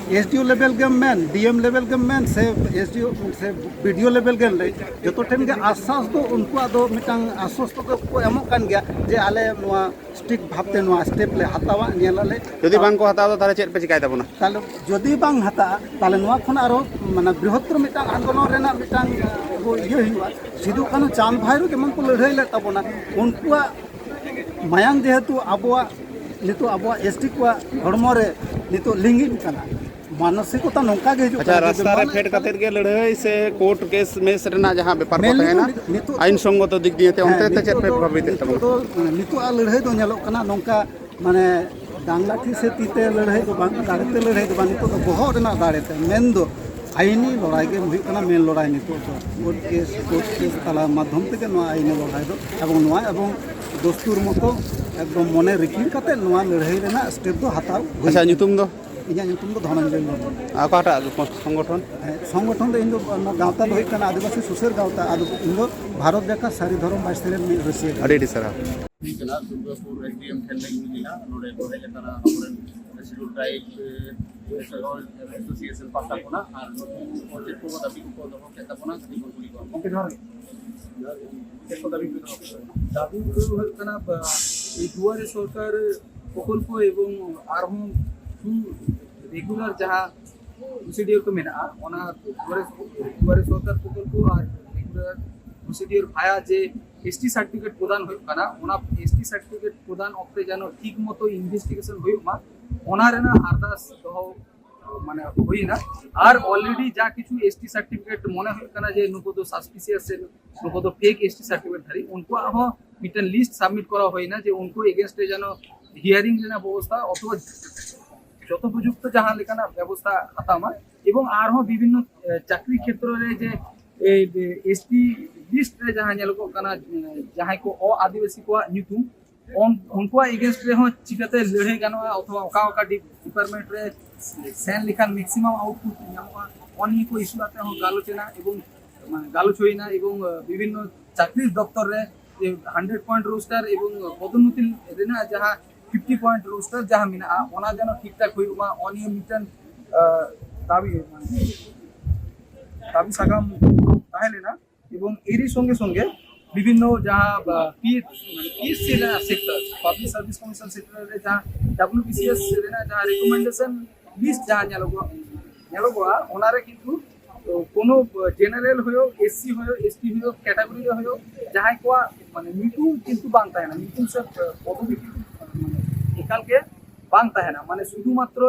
ᱮᱥ ᱰᱤ ᱳ ᱞᱮᱵᱮᱞ ᱜᱮᱢ ᱢᱮᱱ, ᱰᱤ ᱮᱢ ᱞᱮᱵᱮᱞ ᱜᱮᱢ ᱢᱮᱱ, ᱥᱮ ᱮᱥ ᱰᱤ ᱳ ᱥᱮ ᱵᱤ ᱰᱤ ᱳ ᱞᱮᱵᱮᱞ ᱜᱮᱢ ᱞᱟᱹᱭ, ᱡᱚᱛᱚ ᱴᱷᱮᱱ ᱜᱮ ᱟᱥᱥᱟᱥ ᱫᱚ, ᱩᱱᱠᱩᱣᱟᱜ ᱫᱚ ᱢᱤᱫᱴᱟᱝ ᱟᱥᱥᱚᱥᱛᱚ ᱫᱚ ᱠᱚ ᱮᱢᱚᱜ ᱠᱟᱱ ᱜᱮᱭᱟ ᱡᱮ ᱟᱞᱮ ᱱᱚᱣᱟ ᱥᱴᱨᱤᱠᱴ ᱵᱷᱟᱵᱽᱛᱮ ᱱᱚᱣᱟ ᱥᱴᱮᱯ ᱞᱮ ᱦᱟᱛᱟᱣᱟ, ᱧᱮᱞ ᱟᱞᱮ᱾ ᱡᱩᱫᱤ ᱵᱟᱝ ᱠᱚ ᱦᱟᱛᱟᱣ ᱫᱟ, ᱛᱟᱦᱚᱞᱮ ᱪᱮᱫ ᱯᱮ ᱪᱤᱠᱟᱭ ᱛᱟᱵᱚᱱᱟ? ᱛᱟᱦᱚᱞᱮ ᱡᱩᱫᱤ ᱵᱟᱝ ᱦᱟᱛᱟᱜᱼᱟ, ᱛᱟᱦᱚᱞᱮ ᱱᱚᱣᱟ ᱠᱷᱚᱱ ᱟᱨᱚ, ᱢᱟᱱᱮ, ᱵᱨᱤᱦᱚᱛᱛᱚᱨ ᱢᱤᱫᱴᱟᱝ ᱟᱱᱫᱳᱞᱚᱱ ᱨᱮᱱᱟᱜ ᱢᱤᱫᱴᱟᱝ, ᱟᱵᱚ ᱤᱭᱟᱹ ᱦᱩᱭᱩᱜᱼᱟ᱾ ᱥᱤᱫᱩ ᱠᱟᱹᱱᱦᱩ ᱪᱟᱸᱫᱽ ᱵᱷᱟᱭᱨᱳ ᱡᱮᱢᱚᱱ ᱠᱚ ᱞᱟᱹᱲᱦᱟᱹᱭ ᱞᱮᱫ ᱛᱟᱵᱚᱱᱟ, ᱩᱱᱠᱩᱣᱟᱜ ᱢᱟᱭᱟᱝ ᱡᱮᱦᱮᱛᱩ ᱟᱵᱚᱣᱟᱜ, ᱱᱤᱛᱚᱜ ᱟᱵᱚᱣᱟᱜ ᱮᱥ ᱴᱤ ᱠᱚᱣᱟᱜ ᱦᱚᱲᱢᱚ ᱨᱮ ᱱᱤᱛᱚᱜ ᱞᱤᱸᱜᱤᱱ ᱠᱟᱱᱟ, ᱢᱟᱱᱚᱥᱤᱠᱚᱛᱟ ᱱᱚᱝᱠᱟ ᱜᱮ ᱦᱤᱡᱩᱜ ᱟᱪᱪᱷᱟ, ᱠᱟᱱᱟ, ᱡᱩᱫᱤ ᱨᱟᱥᱛᱟ ᱨᱮ ᱵᱟᱝ ᱯᱷᱮᱰ ᱠᱟᱛᱮᱫ ᱜᱮ ᱞᱟᱹᱲᱦᱟᱹᱭ ᱥᱮ ᱠᱳᱨᱴ ᱠᱮᱥ ᱢᱮᱥ ᱨᱮᱱᱟᱜ ᱡᱟᱦᱟᱸ ᱵᱮᱯᱟᱨ ᱠᱚ ᱢᱮᱱᱞᱮ ᱛᱟᱦᱮᱱᱟ, ᱱᱤᱛᱚᱜ, ᱟᱭᱤᱱ ᱥᱚᱝᱜᱚᱛᱚ ᱫᱤᱠ ᱫᱤᱭᱮ ᱛᱮ, ᱦᱮᱸ, ᱚᱱᱛᱮ ᱛᱮ ᱪᱮᱫ ᱱᱤᱛᱚᱜ ᱯᱮ ᱫᱚ, ᱯᱨᱚᱵᱷᱟᱵᱤᱛᱮᱫ ᱱᱤᱛᱚᱜ ᱛᱟᱵᱚᱱᱟ? ᱫᱚ, ᱱᱤᱛᱚᱜ ᱟᱜ ᱞᱟᱹᱲᱦᱟᱹᱭ ᱫᱚ ᱧᱮᱞᱚᱜ ᱠᱟᱱᱟ ᱱᱚᱝᱠᱟ, ᱢᱟᱱᱮ, ᱰᱟᱝ ᱞᱟᱴᱷᱤ ᱥᱮ ᱛᱤ ᱛᱮ ᱞᱟᱹᱲᱦᱟᱹᱭ ᱫᱚ ᱵᱟᱝ, ᱫᱟᱲᱮ ᱛᱮ ᱞᱟᱹᱲᱦᱟᱹᱭ ᱫᱚ ᱵᱟᱝ, ᱱᱤᱛᱚᱜ ᱫᱚ ᱵᱚᱦᱚᱜ ᱨᱮᱱᱟᱜ ᱫᱟᱲᱮ ᱛᱮ, ᱢᱮᱱᱫᱚ ᱟᱭᱤᱱᱤ ᱞᱚᱲᱟᱭ ᱜᱮ ᱦᱩᱭᱩᱜ ᱠᱟᱱᱟ ᱢᱮᱱ ᱞᱚᱲᱟᱭ ᱱᱤᱛᱚᱜ ᱫᱚ᱾ ᱠᱳᱨᱴ ᱠᱮᱥ, ᱠᱳᱨᱴ ᱠᱮᱥ ᱛᱟᱞᱟ ᱢᱟᱫᱽᱫᱷᱚᱢ ᱛᱮᱜᱮ ᱱᱚᱣᱟ ᱟᱭᱤᱱᱤ ᱞᱚᱲᱟᱭ ᱫᱚ, ᱮᱵᱚᱝ ᱱᱚᱣᱟ, ᱮᱵᱚᱝ ᱫᱚᱥᱛᱩᱨ ᱢᱚᱛᱚ ᱮᱠᱫᱚᱢ ᱢᱚᱱᱮ ᱨᱤᱠᱤᱲ ᱠᱟᱛᱮ ᱱᱚᱣᱟ ᱞᱟᱹᱲᱦᱟᱹᱭ ᱨᱮᱱᱟᱜ ᱥᱴᱮᱯ ᱫᱚ ᱦᱟᱛᱟᱣ ᱦᱩᱭ ᱟᱪᱪᱷᱟ, ᱠᱟᱱᱟ᱾ ᱧᱩᱛᱩᱢ ᱫᱚ? ᱤᱧᱟᱹᱜ ᱧᱩᱛᱩᱢ ᱫᱚ ᱫᱷᱚᱱᱚᱱᱡᱚᱭ ᱢᱩᱨᱢᱩ᱾ ᱟᱨ ᱚᱠᱟᱴᱟᱜ ᱥᱚᱝᱜᱚᱴᱷᱚᱱ? ᱦᱮᱸ, ᱥᱚᱝᱜᱚᱴᱷᱚᱱ ᱫᱚ ᱤᱧ ᱫᱚ, ᱱᱚᱣᱟ ᱜᱟᱶᱛᱟ ᱫᱚ ᱦᱩᱭᱩᱜ ᱠᱟᱱᱟ ᱟᱹᱫᱤᱵᱟᱹᱥᱤ ᱥᱩᱥᱟᱹᱨ ᱜᱟᱶᱛᱟ᱾ ᱟᱫᱚ ᱤᱧ ᱫᱚ ᱵᱷᱟᱨᱚᱛ ᱡᱟᱠᱟᱛ ᱥᱟᱹᱨᱤ ᱫᱷᱚᱨᱚᱢ ᱵᱟᱥ ᱨᱮᱱ ᱢᱤᱫ ᱨᱟᱹᱥᱤᱭᱟᱹ ᱠᱟᱱᱟ᱾ ᱟᱹᱰᱤ ᱟᱹᱰᱤ ᱥᱟᱨᱦᱟᱣ᱾ ᱦᱩᱭ ᱠᱟᱱᱟ, ᱫᱩᱨᱜᱟᱯᱩᱨ ᱮᱥ ᱰᱤ ᱮᱢ ᱴᱷᱮᱱ ᱞᱮ ᱤᱫᱤ ᱞᱮᱱᱟ᱾ ᱱᱚᱰᱮ ᱠᱚ ᱦᱮᱡ ᱟᱠᱟᱱᱟ ᱟᱵᱚᱨᱮᱱ ᱥᱤᱰᱩᱞ ᱴᱨᱟᱭᱤᱵᱽ, ᱮ, ᱮᱥᱳᱥᱤᱭᱮᱥᱚᱱ ᱯᱟᱦᱴᱟ ᱠᱷᱚᱱᱟᱜ, ᱟᱨ ᱱᱩᱠᱩ ᱪᱮᱫ ᱠᱚ ᱫᱟᱹᱵᱤ ᱠᱚᱠᱚ ᱫᱚᱦᱚ ᱠᱮᱫ ᱛᱟᱵᱚᱱᱟ, ᱠᱟᱹᱴᱤᱡ ᱵᱚᱱ ᱠᱩᱞᱤ ᱠᱚᱣᱟ᱾ ᱜᱚᱢᱠᱮ, ᱡᱚᱦᱟᱨ ᱜᱮ᱾ ᱪᱮᱫ ᱠᱚ ᱫᱟᱹᱵᱤ ᱯᱮ ᱫᱚᱦᱚ ᱠᱮᱫᱟ? ᱫᱟᱹᱵᱤ ᱫᱚ ᱦᱩᱭᱩᱜ ᱠᱟᱱᱟ, ᱵᱟ-, ᱫᱩᱣᱟᱨᱮ ᱥᱚᱨᱠᱟᱨ ᱯᱨᱚᱠᱚᱞᱯᱚ ᱮᱵᱚᱝ ᱟᱨᱦᱚᱸ ᱨᱮᱜᱩᱞᱟᱨ ᱡᱟᱦᱟᱸ ᱯᱨᱚᱥᱤᱰᱤᱭᱚᱨ ᱠᱚ ᱢᱮᱱᱟᱜᱼᱟ, ᱚᱱᱟ ᱫᱩᱣᱟᱨᱮ ᱫᱩᱣᱟᱨᱮ ᱥᱚᱨᱠᱟᱨ ᱯᱨᱚᱠᱚᱞᱯᱚ ᱟᱨ ᱨᱮᱜᱩᱞᱟᱨ ᱯᱨᱚᱥᱤᱰᱤᱭᱚᱨ ᱵᱷᱟᱭᱟ ᱡᱮ ᱮᱥᱴᱤ ᱥᱟᱨᱴᱤᱯᱷᱤᱠᱮᱴ ᱯᱨᱚᱫᱟᱱ ᱦᱩᱭᱩᱜ ᱠᱟᱱᱟ, ᱚᱱᱟ ᱮᱥᱴᱤ ᱥᱟᱨᱴᱤᱯᱷᱤᱠᱮᱴ ᱯᱨᱚᱫᱟᱱ ᱚᱠᱛᱮ ᱡᱮᱱᱚ ᱴᱷᱤᱠ ᱢᱚᱛᱚ ᱤᱱᱵᱷᱮᱥᱴᱤᱜᱮᱥᱚᱱ ᱦᱩᱭᱩᱜ ᱢᱟ, ᱚᱱᱟ ᱨᱮᱱᱟᱜ ᱟᱨᱫᱟᱥ ᱫᱚᱦᱚ ᱢᱟᱱᱮ ᱦᱩᱭᱱᱟ᱾ ᱟᱨ ᱚᱞᱨᱮᱰᱤ ᱡᱟ ᱠᱤᱪᱷᱩ ᱮᱥᱴᱤ ᱥᱟᱨᱴᱤᱯᱷᱤᱠᱮᱴ ᱢᱚᱱᱮ ᱦᱩᱭᱩᱜ ᱠᱟᱱᱟ ᱡᱮ ᱱᱩᱠᱩ ᱫᱚ ᱥᱟᱥᱯᱤᱥᱤᱭᱟᱥ ᱥᱮ ᱱᱩᱠᱩ ᱫᱚ ᱯᱷᱮᱠ ᱮᱥᱴᱤ ᱥᱟᱨᱴᱤᱯᱷᱤᱠᱮᱴ ᱫᱷᱟᱨᱤ, ᱩᱱᱠᱩᱣᱟᱜ ᱦᱚᱸ ᱢᱤᱫᱴᱮᱱ ᱞᱤᱥᱴ ᱥᱟᱵᱢᱤᱴ ᱠᱚᱨᱟᱣ ᱦᱩᱭᱱᱟ ᱡᱮ ᱩᱱᱠᱩ ᱮᱜᱮᱱᱥᱴ ᱨᱮ ᱡᱮᱱᱚ ᱦᱤᱭᱟᱨᱤᱝ ᱨᱮᱱᱟᱜ ᱵᱮᱵᱚᱥᱛᱷᱟ ᱚᱛᱷᱚᱵᱟ ᱡᱚᱛᱷᱚᱯᱚᱡᱩᱠᱛᱚ ᱡᱟᱦᱟᱸ ᱞᱮᱠᱟᱱᱟᱜ ᱵᱮᱵᱚᱥᱛᱷᱟ ᱦᱟᱛᱟᱣ ᱢᱟ᱾ ᱮᱵᱚᱝ ᱟᱨᱦᱚᱸ ᱵᱤᱵᱷᱤᱱᱱᱚ ᱮ, ᱪᱟᱠᱨᱤ ᱠᱷᱮᱛᱨᱚ ᱨᱮ ᱡᱮ ᱮᱥᱴᱤ ᱞᱤᱥᱴ ᱨᱮ ᱡᱟᱦᱟᱸ ᱧᱮᱞᱚᱜᱚᱜ ᱠᱟᱱᱟ, ᱮ, ᱡᱟᱦᱟᱸᱭ ᱠᱚ ᱚ ᱟᱹᱫᱤᱵᱟᱹᱥᱤ ᱠᱚᱣᱟᱜ ᱧᱩᱛᱩᱢ, ᱩᱱ- ᱩᱱᱠᱩᱣᱟᱜ ᱮᱜᱮᱱᱥᱴ ᱨᱮᱦᱚᱸ ᱪᱤᱠᱟᱹᱛᱮ ᱞᱟᱹᱲᱦᱟᱹᱭ ᱜᱟᱱᱚᱜᱼᱟ ᱚᱛᱷᱚᱵᱟ ᱚᱠᱟ ᱚᱠᱟ ᱰᱤᱯᱟᱨᱴᱢᱮᱱᱴ ᱨᱮ ᱥᱮᱱ ᱞᱮᱠᱷᱟᱱ ᱢᱮᱠᱥᱤᱢᱟᱢ ᱟᱣᱩᱴᱯᱩᱴ ᱧᱟᱢᱚᱜᱼᱟ, ᱚᱱ ᱱᱤᱭᱟᱹ ᱠᱚ ᱤᱥᱩ ᱟᱛᱮ ᱦᱚᱸ ᱜᱟᱞᱚᱪ ᱮᱱᱟ ᱮᱵᱚᱝ ᱢᱟᱱᱮ ᱜᱟᱞᱚᱪ ᱦᱩᱭᱱᱟ ᱮᱵᱚᱝ ᱵᱤᱵᱷᱤᱱᱱᱚ ᱪᱟᱠᱨᱤ ᱫᱚᱯᱛᱚᱨ ᱨᱮ ᱦᱟᱱᱰᱨᱮᱰ ᱯᱚᱭᱮᱱᱴ ᱨᱳᱥᱴᱟᱨ ᱮᱵᱚᱝ ᱯᱚᱫᱚᱱᱱᱚᱛᱤ ᱨᱮᱱᱟᱜ ᱡᱟᱦᱟᱸ ᱯᱷᱤᱯᱴᱤ ᱯᱚᱭᱮᱱᱴ ᱨᱳᱥᱴᱟᱨ ᱡᱟᱦᱟᱸ ᱢᱮᱱᱟᱜᱼᱟ, ᱚᱱᱟ ᱡᱮᱱᱚ ᱴᱷᱤᱠ ᱴᱷᱟᱠ ᱦᱩᱭᱩᱜ ᱢᱟ, ᱚᱱ ᱱᱤᱭᱟᱹ ᱢᱤᱫᱴᱮᱱ ᱫᱟᱵᱤ ᱢᱟᱱᱮ ᱫᱟᱵᱤ ᱥᱟᱠᱟᱢ ᱛᱟᱦᱮᱸ ᱞᱮᱱᱟ᱾ ᱮᱵᱚᱝ ᱮᱨᱤ ᱥᱚᱸᱜᱮ ᱥᱚᱸᱜᱮ ᱵᱤᱵᱷᱤᱱᱱᱚ ᱡᱟᱦᱟᱸ ᱯᱤ ᱯᱤ ᱮᱥ ᱥᱤ ᱨᱮᱱᱟᱜ sector, public service commission sector ᱨᱮ ᱡᱟᱦᱟᱸ ᱰᱟᱵᱞᱤᱭᱩ ᱵᱤ ᱥᱤ ᱮᱥ ᱨᱮᱱᱟᱜ ᱡᱟᱦᱟᱸ ᱨᱤᱠᱚᱢᱮᱱᱰᱮᱥᱚᱱ ᱞᱤᱥᱴ ᱡᱟᱦᱟᱸ ᱧᱮᱞᱚᱜᱚᱜᱼᱟ ᱧᱮᱞᱚᱜᱚᱜᱼᱟ, ᱚᱱᱟᱨᱮ ᱠᱤᱱᱛᱩ ᱠᱳᱱᱳ ᱡᱮᱱᱟᱨᱮᱞ ᱦᱩᱭᱩᱜ, ᱮᱥ ᱥᱤ ᱦᱩᱭᱩᱜ, ᱮᱥ ᱴᱤ ᱦᱩᱭᱩᱜ, ᱠᱮᱴᱟᱜᱚᱨᱤ ᱨᱮ ᱦᱩᱭᱩᱜ, ᱡᱟᱦᱟᱸᱭ ᱠᱚᱣᱟᱜ ᱢᱟᱱᱮ ᱧᱩᱛᱩᱢ ᱠᱤᱱᱛᱩ ᱵᱟᱝ ᱛᱟᱦᱮᱱᱟ, ᱧᱩᱛᱩᱢ ᱥᱮ ᱯᱚᱫᱚᱵᱤ ᱮᱠᱟᱞ ᱜᱮ ᱵᱟᱝ ᱛᱟᱦᱮᱱᱟ᱾ ᱢᱟᱱᱮ ᱥᱩᱫᱷᱩ ᱢᱟᱛᱨᱚ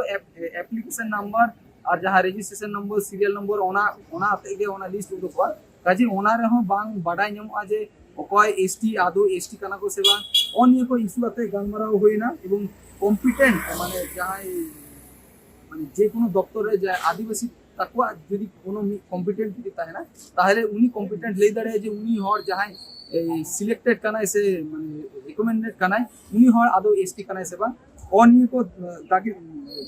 ᱮᱯᱞᱤᱠᱮᱥᱚᱱ ᱱᱟᱢᱵᱟᱨ ᱟᱨ ᱡᱟᱦᱟᱸ ᱨᱮᱡᱤᱥᱴᱨᱮᱥᱚᱱ ᱱᱚᱢᱵᱚᱨ, ᱥᱤᱨᱤᱭᱟᱞ ᱱᱚᱢᱵᱚᱨ, ᱚᱱᱟ ᱚᱱᱟ ᱟᱛᱮ ᱜᱮ ᱚᱱᱟ ᱞᱤᱥᱴ ᱩᱰᱩᱠᱚᱜᱼᱟ᱾ ᱠᱟᱡᱮ ᱚᱱᱟ ᱨᱮᱦᱚᱸ ᱵᱟᱝ ᱵᱟᱰᱟᱭ ᱧᱟᱢᱚᱜᱼᱟ ᱡᱮ ᱚᱠᱚᱭ ᱮᱥ ᱴᱤ, ᱟᱫᱚ ᱮᱥ ᱴᱤ ᱠᱟᱱᱟ ᱠᱚ ᱥᱮ ᱵᱟᱝ, ᱚᱱ ᱱᱤᱭᱟᱹ ᱠᱚ ᱤᱥᱩ ᱟᱛᱮ ᱜᱟᱞᱢᱟᱨᱟᱣ ᱦᱩᱭᱱᱟ᱾ ᱮᱵᱚᱝ ᱠᱚᱢᱯᱤᱴᱮᱱᱴ ᱢᱟᱱᱮ ᱡᱟᱦᱟᱸᱭ ᱢᱟᱱᱮ ᱡᱮ ᱠᱳᱱᱳ ᱫᱚᱯᱛᱚᱨ ᱨᱮ ᱡᱟᱦᱟᱸᱭ ᱟᱹᱫᱤᱵᱟᱹᱥᱤ ᱛᱟᱠᱚᱣᱟᱜ ᱡᱩᱫᱤ ᱠᱳᱱᱳ ᱢᱤᱫ ᱠᱚᱢᱯᱤᱴᱮᱱᱴ ᱡᱩᱫᱤ ᱛᱟᱦᱮᱱᱟ, ᱛᱟᱦᱚᱞᱮ ᱩᱱᱤ ᱠᱚᱢᱯᱤᱴᱮᱱᱴ ᱞᱟᱹᱭ ᱫᱟᱲᱮᱭᱟᱜᱼᱟ ᱡᱮ ᱩᱱᱤ ᱦᱚᱲ ᱡᱟᱦᱟᱸᱭ ᱥᱤᱞᱮᱠᱴᱮᱰ ᱠᱟᱱᱟᱭ ᱥᱮ ᱢᱟᱱᱮ ᱨᱤᱠᱚᱢᱮᱱᱰᱮᱰ ᱠᱟᱱᱟᱭ, ᱩᱱᱤ ᱦᱚᱲ ᱟᱫᱚ ᱮᱥ ᱴᱤ ᱠᱟᱱᱟᱭ ᱥᱮ ᱵᱟᱝ, ᱚᱱ ᱱᱤᱭᱟᱹ ᱠᱚ ᱫᱟᱜᱤ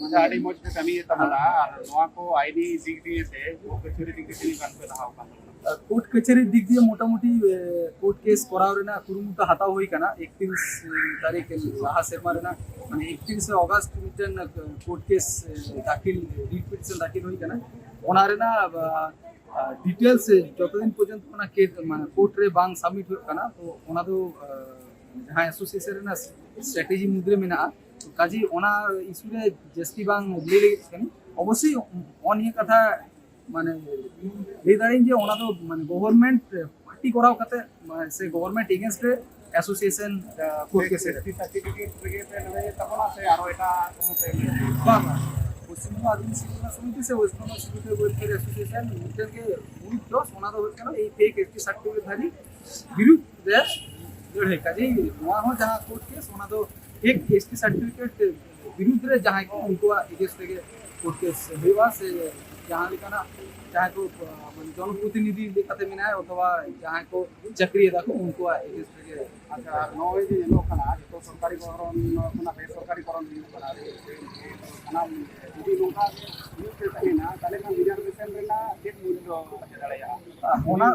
ᱢᱟᱱᱮ ᱟᱹᱰᱤ ᱢᱚᱡᱽ ᱯᱮ ᱠᱟᱹᱢᱤᱭᱮᱫ ᱛᱟᱵᱚᱱᱟ᱾ ᱟᱨ ᱱᱚᱣᱟ ᱠᱚ ᱟᱭᱤᱱᱤ ᱫᱤᱠ ᱫᱤᱭᱮ ᱥᱮ ᱠᱚ ᱠᱟᱹᱪᱷᱟᱹᱨᱤ ᱫᱤᱠ ᱫᱤᱭᱮ ᱛᱤᱱᱟᱹᱜ ᱜᱟᱱ ᱯᱮ ᱞᱟᱦᱟᱣ ᱟᱠᱟᱱ ᱛᱟᱵᱚᱱᱟ? ᱠᱳᱨᱴ ᱠᱟᱹᱪᱷᱟᱹᱨᱤ ᱫᱤᱠ ᱫᱤᱭᱮ ᱢᱚᱴᱟᱢᱩᱴᱤ ᱠᱳᱨᱴ ᱠᱮᱥ ᱠᱚᱨᱟᱣ ᱨᱮᱱᱟᱜ ᱠᱩᱨᱩᱢᱩᱴᱩ ᱦᱟᱛᱟᱣ ᱦᱩᱭ ᱠᱟᱱᱟ᱾ ᱮᱠᱛᱤᱨᱤᱥ ᱛᱟᱹᱨᱤᱠᱷ ᱞᱟᱦᱟ ᱥᱮᱨᱢᱟ ᱨᱮᱱᱟᱜ ᱢᱟᱱᱮ ᱮᱠᱛᱤᱨᱤᱥᱮ ᱚᱜᱟᱥᱴ ᱢᱤᱫᱴᱮᱱ ᱠᱳᱨᱴ ᱠᱮᱥ ᱫᱟᱹᱠᱷᱤᱞ, ᱨᱤᱴ ᱯᱤᱴᱤᱥᱚᱱ ᱫᱟᱹᱠᱷᱤᱞ ᱦᱩᱭ ᱠᱟᱱᱟ᱾ ᱚᱱᱟ ᱨᱮᱱᱟᱜ ᱰᱤᱴᱮᱞᱥ ᱡᱚᱛᱚᱫᱤᱱ ᱯᱚᱨᱡᱚᱱᱛᱚ ᱚᱱᱟ ᱠᱮᱥ ᱢᱟᱱᱮ ᱠᱳᱨᱴ ᱨᱮ ᱵᱟᱝ ᱥᱟᱵᱢᱤᱴ ᱦᱩᱭᱩᱜ ᱠᱟᱱᱟ, ᱛᱚ ᱚᱱᱟ ᱫᱚ ᱡᱟᱦᱟᱸ ᱮᱥᱳᱥᱤᱭᱮᱥᱚᱱ ᱨᱮᱱᱟᱜ ᱥᱴᱨᱮᱴᱮᱡᱤ ᱢᱩᱫᱽᱨᱮ ᱢᱮᱱᱟᱜᱼᱟ᱾ ᱠᱟᱡᱮ ᱚᱱᱟ ᱤᱥᱩ ᱨᱮ ᱡᱟᱹᱥᱛᱤ ᱵᱟᱝ ᱞᱟᱹᱭ ᱞᱟᱹᱜᱤᱫ ᱠᱟᱱᱟ᱾ ᱚᱵᱚᱥᱥᱳᱭ ᱚ ᱱᱤᱭᱟᱹ ᱠᱟᱛᱷᱟ ᱢᱟᱱᱮ ᱞᱟᱹᱭ ᱫᱟᱲᱮᱭᱟᱜᱼᱟᱹᱧ ᱡᱮ ᱚᱱᱟ ᱫᱚ ᱢᱟᱱᱮ ᱜᱚᱵᱷᱚᱨᱱᱢᱮᱱᱴ ᱯᱟᱨᱴᱤ ᱠᱚᱨᱟᱣ ᱠᱟᱛᱮ ᱢᱟᱱᱮ ᱥᱮ ᱜᱚᱵᱷᱚᱨᱱᱢᱮᱱᱴ ᱮᱜᱮᱱᱥᱴ ᱨᱮ ᱮᱥᱳᱥᱤᱭᱮᱥᱚᱱ ᱠᱳᱨᱴ ᱠᱮᱥ ᱨᱮ᱾ ᱥᱟᱨᱴᱤᱯᱷᱤᱠᱮᱴ ᱨᱮᱜᱮ ᱯᱮ ᱞᱟᱹᱲᱦᱟᱹᱭᱮᱫ ᱛᱟᱵᱚᱱᱟ ᱥᱮ ᱟᱨᱚ ᱮᱴᱟᱜ ᱠᱳᱱᱳ ᱯᱮ ᱞᱟᱹᱲᱦᱟᱹᱭᱟ? ᱵᱟᱝ, ᱵᱟᱝ᱾ ᱯᱚᱥᱪᱤᱢᱵᱚᱝᱜᱚ ᱟᱹᱫᱤᱵᱟᱹᱥᱤ ᱠᱚᱞᱭᱟᱱ ᱥᱚᱢᱤᱛᱤ ᱥᱮ ᱳᱭᱮᱥᱴ ᱵᱮᱝᱜᱚᱞ ᱥᱚᱢᱤᱛᱤ ᱳᱭᱮᱞᱯᱷᱮᱭᱟᱨ ᱮᱥᱳᱥᱤᱭᱮᱥᱚᱱ ᱢᱤᱫᱴᱮᱱ ᱜᱮ ᱢᱩᱞ ᱡᱚᱥ, ᱚᱱᱟ ᱫᱚ ᱦᱩᱭᱩᱜ ᱠᱟᱱᱟ ᱮᱭ ᱯᱷᱮᱠ ᱮᱥᱴᱤ ᱥᱟᱨᱴᱤᱯᱷᱤᱠᱮᱴ ᱫᱷᱟᱨᱤ ᱵᱤᱨᱩᱫᱷ ᱨᱮ ᱞᱟᱹᱲᱦᱟᱹᱭ᱾ ᱠᱟᱡᱮ ᱱᱚᱣᱟ ᱦᱚᱸ ᱡᱟᱦᱟᱸ ᱠᱳᱨᱴ ᱠᱮᱥ, ᱚᱱᱟ ᱫᱚ ᱯᱷᱮᱠ ᱮᱥᱴᱤ ᱥᱟᱨᱴᱤᱯᱷᱤᱠᱮᱴ ᱵᱤᱨᱩᱫᱷ ᱨᱮ ᱡᱟᱦᱟᱸᱭ ᱠᱚ ᱩᱱᱠᱩᱣᱟᱜ ᱮᱜᱮᱱᱥᱴ ᱨᱮᱜᱮ ᱠᱳᱨᱴ ᱠᱮᱥ ᱦᱩᱭᱩᱜᱼᱟ, ᱥᱮ ᱡᱟᱦᱟᱸ ᱞᱮᱠᱟᱱᱟᱜ ᱡᱟᱦᱟᱸᱭ ᱠᱚ, ᱟᱸ, ᱢᱟᱱᱮ ᱡᱚᱱᱚᱯᱨᱚᱛᱤᱱᱤᱫᱷᱤ ᱞᱮᱠᱟᱛᱮ ᱢᱮᱱᱟᱭᱟ ᱚᱛᱷᱚᱵᱟ ᱡᱟᱦᱟᱸᱭ ᱠᱚ ᱪᱟᱹᱠᱨᱤᱭᱮᱫᱟ ᱠᱚ ᱩᱱᱠᱩᱣᱟᱜ ᱮᱜᱮᱱᱥᱴ ᱨᱮᱜᱮ᱾ ᱟᱪᱪᱷᱟ, ᱟᱨ ᱱᱚᱜᱼᱚᱭ ᱡᱮ ᱧᱮᱞᱚᱜ ᱠᱟᱱᱟ ᱡᱚᱛᱚ ᱥᱚᱨᱠᱟᱨᱤ ᱠᱚᱨᱚᱱ ᱠᱷᱚᱱᱟᱜ ᱵᱮᱥᱚᱨᱠᱟᱨᱤ ᱠᱚᱨᱚᱱ ᱦᱩᱭᱩᱜ ᱠᱟᱱᱟ, ᱥᱟᱱᱟᱢ ᱡᱩᱫᱤ ᱱᱚᱝᱠᱟ ᱜᱮ ᱦᱩᱭᱩᱜ ᱛᱮ ᱛᱟᱦᱮᱱᱟ, ᱛᱟᱦᱚᱞᱮ ᱠᱷᱟᱱ ᱨᱤᱡᱟᱨᱵᱷᱮᱥᱚᱱ ᱨᱮᱱᱟᱜ ᱪᱮᱫ ᱢᱩᱞᱞᱚ ᱦᱩᱭ ᱫᱟᱲᱮᱭᱟᱜᱼᱟ? ᱚᱱᱟ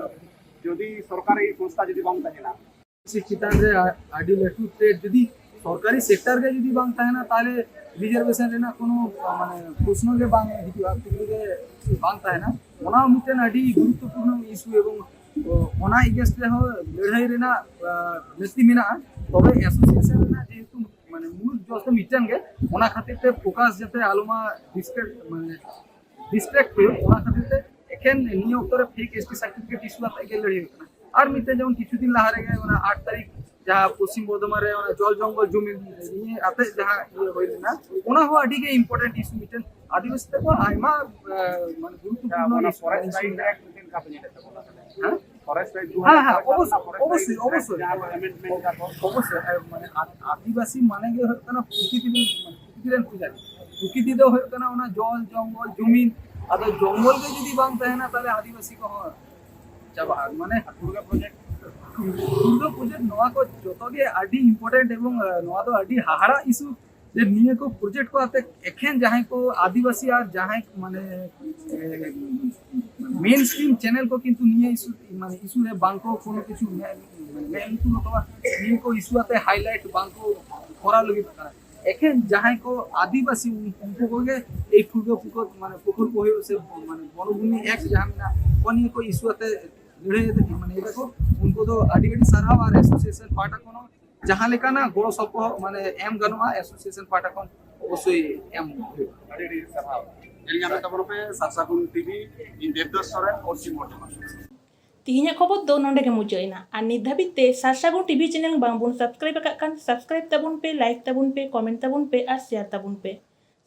ᱡᱩᱫᱤ ᱥᱚᱨᱠᱟᱨᱤ ᱥᱚᱝᱥᱛᱷᱟ ᱡᱩᱫᱤ ᱵᱟᱝ ᱛᱟᱦᱮᱱᱟ? ᱥᱮ ᱪᱮᱛᱟᱱ ᱨᱮ ᱟ-, ᱟᱹᱰᱤ ᱞᱟᱹᱴᱩ ᱛᱷᱨᱮᱴ᱾ ᱡᱩᱫᱤ ᱥᱚᱨᱠᱟᱨᱤ ᱥᱮᱠᱴᱟᱨ ᱜᱮ ᱡᱩᱫᱤ ᱵᱟᱝ ᱛᱟᱦᱮᱱᱟ, ᱛᱟᱦᱚᱞᱮ ᱨᱤᱡᱟᱨᱵᱷᱮᱥᱚᱱ ᱨᱮᱱᱟᱜ ᱠᱳᱱᱳ, ᱢᱟᱱᱮ, ᱯᱨᱚᱥᱱᱚ ᱜᱮ ᱵᱟᱝ ᱦᱤᱡᱩᱜᱼᱟ, ᱠᱩᱠᱞᱤ ᱜᱮ ᱵᱟᱝ ᱛᱟᱦᱮᱱᱟ᱾ ᱚᱱᱟ ᱦᱚᱸ ᱢᱤᱫᱴᱮᱱ ᱟᱹᱰᱤ ᱜᱩᱨᱩᱛᱛᱚᱯᱩᱨᱱᱚ ᱤᱥᱩ, ᱮᱵᱚᱝ, ᱚ, ᱚᱱᱟ ᱮᱜᱮᱱᱥᱴ ᱨᱮᱦᱚᱸ ᱞᱟᱹᱲᱦᱟᱹᱭ ᱨᱮᱱᱟᱜ, ᱟ, ᱞᱟᱹᱠᱛᱤ ᱢᱮᱱᱟᱜᱼᱟ᱾ ᱛᱚᱵᱮ ᱮᱥᱳᱥᱤᱭᱮᱥᱚᱱ ᱨᱮᱱᱟᱜ ᱡᱮᱦᱮᱛᱩ, ᱢᱟᱱᱮ, ᱢᱩᱞ ᱡᱚᱥ ᱫᱚ ᱢᱤᱫᱴᱮᱱ ᱜᱮ, ᱚᱱᱟ ᱠᱷᱟᱹᱛᱤᱨ ᱛᱮ ᱯᱷᱳᱠᱟᱥ ᱡᱟᱛᱮ ᱟᱞᱚ ᱢᱟ ᱰᱤᱥᱴᱨᱮᱠᱴ, ᱢᱟᱱᱮ, ᱰᱤᱥᱴᱨᱮᱠᱴ ᱦᱩᱭᱩᱜ, ᱚᱱᱟ ᱠᱷᱟᱹᱛᱤᱨ ᱛᱮ ᱮᱠᱷᱮᱱ ᱱᱤᱭᱟᱹ ᱚᱠᱛᱚ ᱨᱮ ᱯᱷᱮᱠ ᱮᱥᱴᱤ ᱥᱟᱨᱴᱤᱯᱷᱤᱠᱮᱴ ᱤᱥᱩ ᱠᱟᱛᱮ ᱜᱮ ᱞᱟᱹᱲᱦᱟᱹᱭ ᱦᱩᱭᱩᱜ ᱠᱟᱱᱟ᱾ ᱟᱨ ᱢᱤᱫᱴᱮᱱ ᱡᱮᱢᱚᱱ ᱠᱤᱪᱷᱩ ᱫᱤᱱ ᱞᱟᱦᱟ ᱨᱮᱜᱮ ᱚᱱᱟ ᱟᱴ ᱛᱟᱹᱨᱤᱠᱷ ᱡᱟᱦᱟᱸ ᱯᱚᱥᱪᱤᱢ ᱵᱚᱨᱫᱷᱚᱢᱟᱱ ᱨᱮ ᱚᱱᱟ ᱡᱚᱞ ᱡᱚᱝᱜᱚᱞ ᱡᱚᱢᱤ ᱱᱤᱭᱮ ᱟᱛᱮ ᱡᱟᱦᱟᱸ ᱤᱭᱟᱹ ᱦᱩᱭ ᱞᱮᱱᱟ, ᱚᱱᱟ ᱦᱚᱸ ᱟᱹᱰᱤ ᱜᱮ ᱤᱢᱯᱚᱨᱴᱮᱱᱴ ᱤᱥᱩ ᱢᱤᱫᱴᱮᱱ ᱟᱹᱫᱤᱵᱟᱹᱥᱤ ᱛᱟᱠᱚ ᱟᱭᱢᱟ, ᱟᱸ, ᱢᱟᱱᱮ ᱜᱩᱨᱩᱛᱛᱚᱯᱩᱨᱱᱚ ᱚᱱᱟ ᱤᱥᱩ ᱯᱷᱚᱨᱮᱥᱴ ᱤᱥᱩ ᱞᱟᱭᱤᱱ ᱢᱮᱱᱟᱜᱼᱟ᱾ ᱨᱮ ᱪᱮᱫ ᱞᱮᱠᱟ ᱯᱮ ᱧᱮᱞᱮᱫ ᱛᱟᱵᱚᱱᱟ ᱛᱟᱦᱞᱮ? ᱦᱮᱸ? ᱯᱷᱚᱨᱮᱥᱴ ᱨᱟᱭᱤᱴ ᱦᱮᱸ, ᱦᱮᱸ, ᱚᱵᱚᱥᱥᱳᱭ, ᱚᱵᱚᱥᱥᱳᱭ, ᱚᱵᱚᱥᱥᱳᱭ᱾ ᱡᱟᱦᱟᱸ ᱠᱚ ᱮᱢᱮᱱᱰᱢᱮᱱᱴ ᱮᱫᱟ ᱠᱚ᱾ ᱚᱵᱚᱥᱥᱳᱭ, ᱦᱮᱸ, ᱢᱟᱱᱮ ᱟ-, ᱟᱹᱫᱤᱵᱟᱹᱥᱤ ᱢᱟᱱᱮ ᱜᱮ ᱦᱩᱭᱩᱜ ᱠᱟᱱᱟ ᱯᱨᱚᱠᱤᱛᱤ ᱨᱮᱱ, ᱢᱟᱱᱮ ᱯᱨᱚᱠᱤᱛᱤ ᱨᱮᱱ ᱯᱩᱡᱟᱨᱤ᱾ ᱯᱨᱚᱠᱤᱛᱤ ᱫᱚ ᱦᱩᱭᱩᱜ ᱠᱟᱱᱟ ᱚᱱᱟ ᱡᱚᱞ, ᱡᱚᱝᱜᱚᱞ, ᱡᱚᱢᱤᱱ᱾ ᱟᱫᱚ ᱡᱚᱝᱜᱚᱞ ᱜᱮ ᱡᱩᱫᱤ ᱵᱟᱝ ᱛᱟᱦᱮᱱᱟ, ᱛᱟᱦᱞᱮ ᱟᱹᱫᱤᱵᱟᱹᱥᱤ ᱠᱚᱦᱚᱸ ᱪᱟᱵᱟᱜᱼᱟ᱾ ᱢᱟᱱᱮ ᱫᱩᱨᱜᱟ ᱯᱨᱚᱡᱮᱠᱴ, ᱫᱩᱨᱜᱟ ᱯᱨᱚᱡᱮᱠᱴ, ᱱᱚᱣᱟ ᱠᱚ ᱡᱚᱛᱚ ᱜᱮ ᱟᱹᱰᱤ ᱤᱢᱯᱚᱨᱴᱮᱱᱴ ᱮᱵᱚᱝ, ᱟᱸ, ᱱᱚᱣᱟ ᱫᱚ ᱟᱹᱰᱤ ᱦᱟᱦᱟᱲᱟ ᱤᱥᱩ᱾ ᱡᱮ ᱱᱤᱭᱟᱹ ᱠᱚ ᱯᱨᱚᱡᱮᱠᱴ ᱠᱚ ᱟᱛᱮ ᱮᱠᱷᱮᱱ ᱡᱟᱦᱟᱸᱭ ᱠᱚ ᱟᱹᱫᱤᱵᱟᱹᱥᱤ ᱟᱨ ᱡᱟᱦᱟᱸᱭ ᱢᱟᱱᱮ, ᱮ, ᱢᱮᱱ ᱥᱴᱨᱤᱢ ᱪᱮᱱᱮᱞ ᱠᱚ ᱠᱤᱱᱛᱩ ᱱᱤᱭᱟᱹ ᱤᱥᱩ, ᱢᱟᱱᱮ ᱤᱥᱩ ᱨᱮ ᱵᱟᱝ ᱠᱚ ᱠᱳᱱᱳ ᱠᱤᱪᱷᱩ ᱢᱮ-, ᱢᱮ-, ᱢᱮᱱ ᱩᱛᱩ ᱚᱛᱷᱚᱵᱟ ᱱᱤᱭᱟᱹ ᱠᱚ ᱤᱥᱩ ᱟᱛᱮ ᱦᱟᱭᱞᱟᱭᱤᱴ ᱵᱟᱝ ᱠᱚ ᱠᱚᱨᱟᱣ ᱞᱟᱹᱜᱤᱫ ᱠᱟᱱᱟ᱾ ᱮᱠᱷᱮᱱ ᱡᱟᱦᱟᱸᱭ ᱠᱚ ᱟᱹᱫᱤᱵᱟᱹᱥᱤ ᱩᱱ-, ᱩᱱᱠᱩ ᱠᱚᱜᱮ ᱮᱭ ᱯᱷᱩᱞᱜᱟᱹ ᱯᱷᱩᱠᱚ ᱢᱟᱱᱮ ᱯᱨᱚᱠᱚᱞᱯᱚ ᱦᱩᱭᱩᱜ ᱥᱮ ᱢᱟᱱᱮ ᱵᱚᱱᱚᱵᱷᱩᱢᱤ ᱮᱠᱴ ᱡᱟᱦᱟᱸ ᱢᱮᱱᱟᱜᱼᱟ, ᱚᱱᱟ ᱱᱤᱭᱟᱹ ᱠᱚ ᱤᱥᱩ ᱟᱛᱮ ᱞᱟᱹᱲᱦᱟᱹᱭ ᱮᱫᱟ, ᱢᱟᱱᱮ ᱤᱭᱟᱹ ᱫᱟᱠᱚ, ᱩᱱᱠᱩ ᱫᱚ ᱟᱹᱰᱤ ᱟᱹᱰᱤ ᱥᱟᱨᱦᱟᱣ ᱟᱨ ᱮᱥᱳᱥᱤᱭᱮᱥᱚᱱ ᱯᱟᱦᱴᱟ ᱠᱷᱚᱱ ᱦᱚᱸ ᱡᱟᱦᱟᱸ ᱞᱮᱠᱟᱱᱟᱜ ᱜᱚᱲᱚ ᱥᱚᱯᱚᱦᱚᱫ ᱢᱟᱱᱮ ᱮᱢ ᱜᱟᱱᱚᱜᱼᱟ, ᱮᱥᱳᱥᱤᱭᱮᱥᱚᱱ ᱯᱟᱦᱴᱟ ᱠᱷᱚᱱ ᱚᱵᱚᱥᱥᱳᱭ ᱮᱢ ᱦᱩᱭᱩᱜᱼᱟ᱾ ᱟᱹᱰᱤ ᱟᱹᱰᱤ ᱥᱟᱨᱦᱟᱣ᱾ ᱧᱮᱞ ᱧᱟᱢᱮᱫ ᱛᱟᱵᱚᱱᱟᱯᱮ ᱥᱟᱨᱥᱟᱜᱩᱱ ᱴᱤᱵᱷᱤ, ᱤᱧ ᱫᱮᱵᱫᱟᱥ ᱥᱚᱨᱮᱱ, ᱚᱞᱪᱤᱠᱤ ᱢᱚᱨᱡᱚᱱᱟ᱾ ᱛᱤᱦᱤᱧᱟᱜ ᱠᱷᱚᱵᱚᱨ ᱫᱚ ᱱᱚᱸᱰᱮ ᱜᱮ ᱢᱩᱪᱟᱹᱫ ᱮᱱᱟ᱾ ᱟᱨ ᱱᱤᱛ ᱫᱷᱟᱹᱵᱤᱡ ᱛᱮ ᱥᱟᱨᱥᱟᱜᱩᱱ ᱴᱤᱵᱷᱤ ᱪᱮᱱᱮᱞ ᱵᱟᱝ ᱵᱚᱱ ᱥᱟᱵᱥᱠᱨᱟᱭᱤᱵ ᱟᱠᱟᱫ ᱠᱷᱟᱱ, ᱥᱟᱵᱥᱠᱨᱟᱭᱤᱵ ᱛᱟᱵᱚᱱ ᱯᱮ, ᱞᱟᱭᱤᱠ ᱛᱟᱵᱚᱱ ᱯᱮ, ᱠᱚᱢᱮᱱᱴ ᱛᱟᱵᱚᱱ ᱯᱮ ᱟᱨ ᱥᱮᱭᱟᱨ ᱛᱟᱵᱚᱱ ᱯᱮ᱾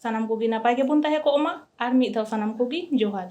ᱥᱟᱱᱟᱢ ᱠᱚᱜᱮ ᱱᱟᱯᱟᱭ ᱜᱮᱵᱚᱱ ᱛᱟᱦᱮᱸ ᱠᱚᱜ ᱢᱟ᱾ ᱟᱨ ᱢᱤᱫ ᱫᱷᱟᱣ ᱥᱟᱱᱟᱢ ᱠᱚᱜᱮ ᱡᱚᱦᱟᱨ᱾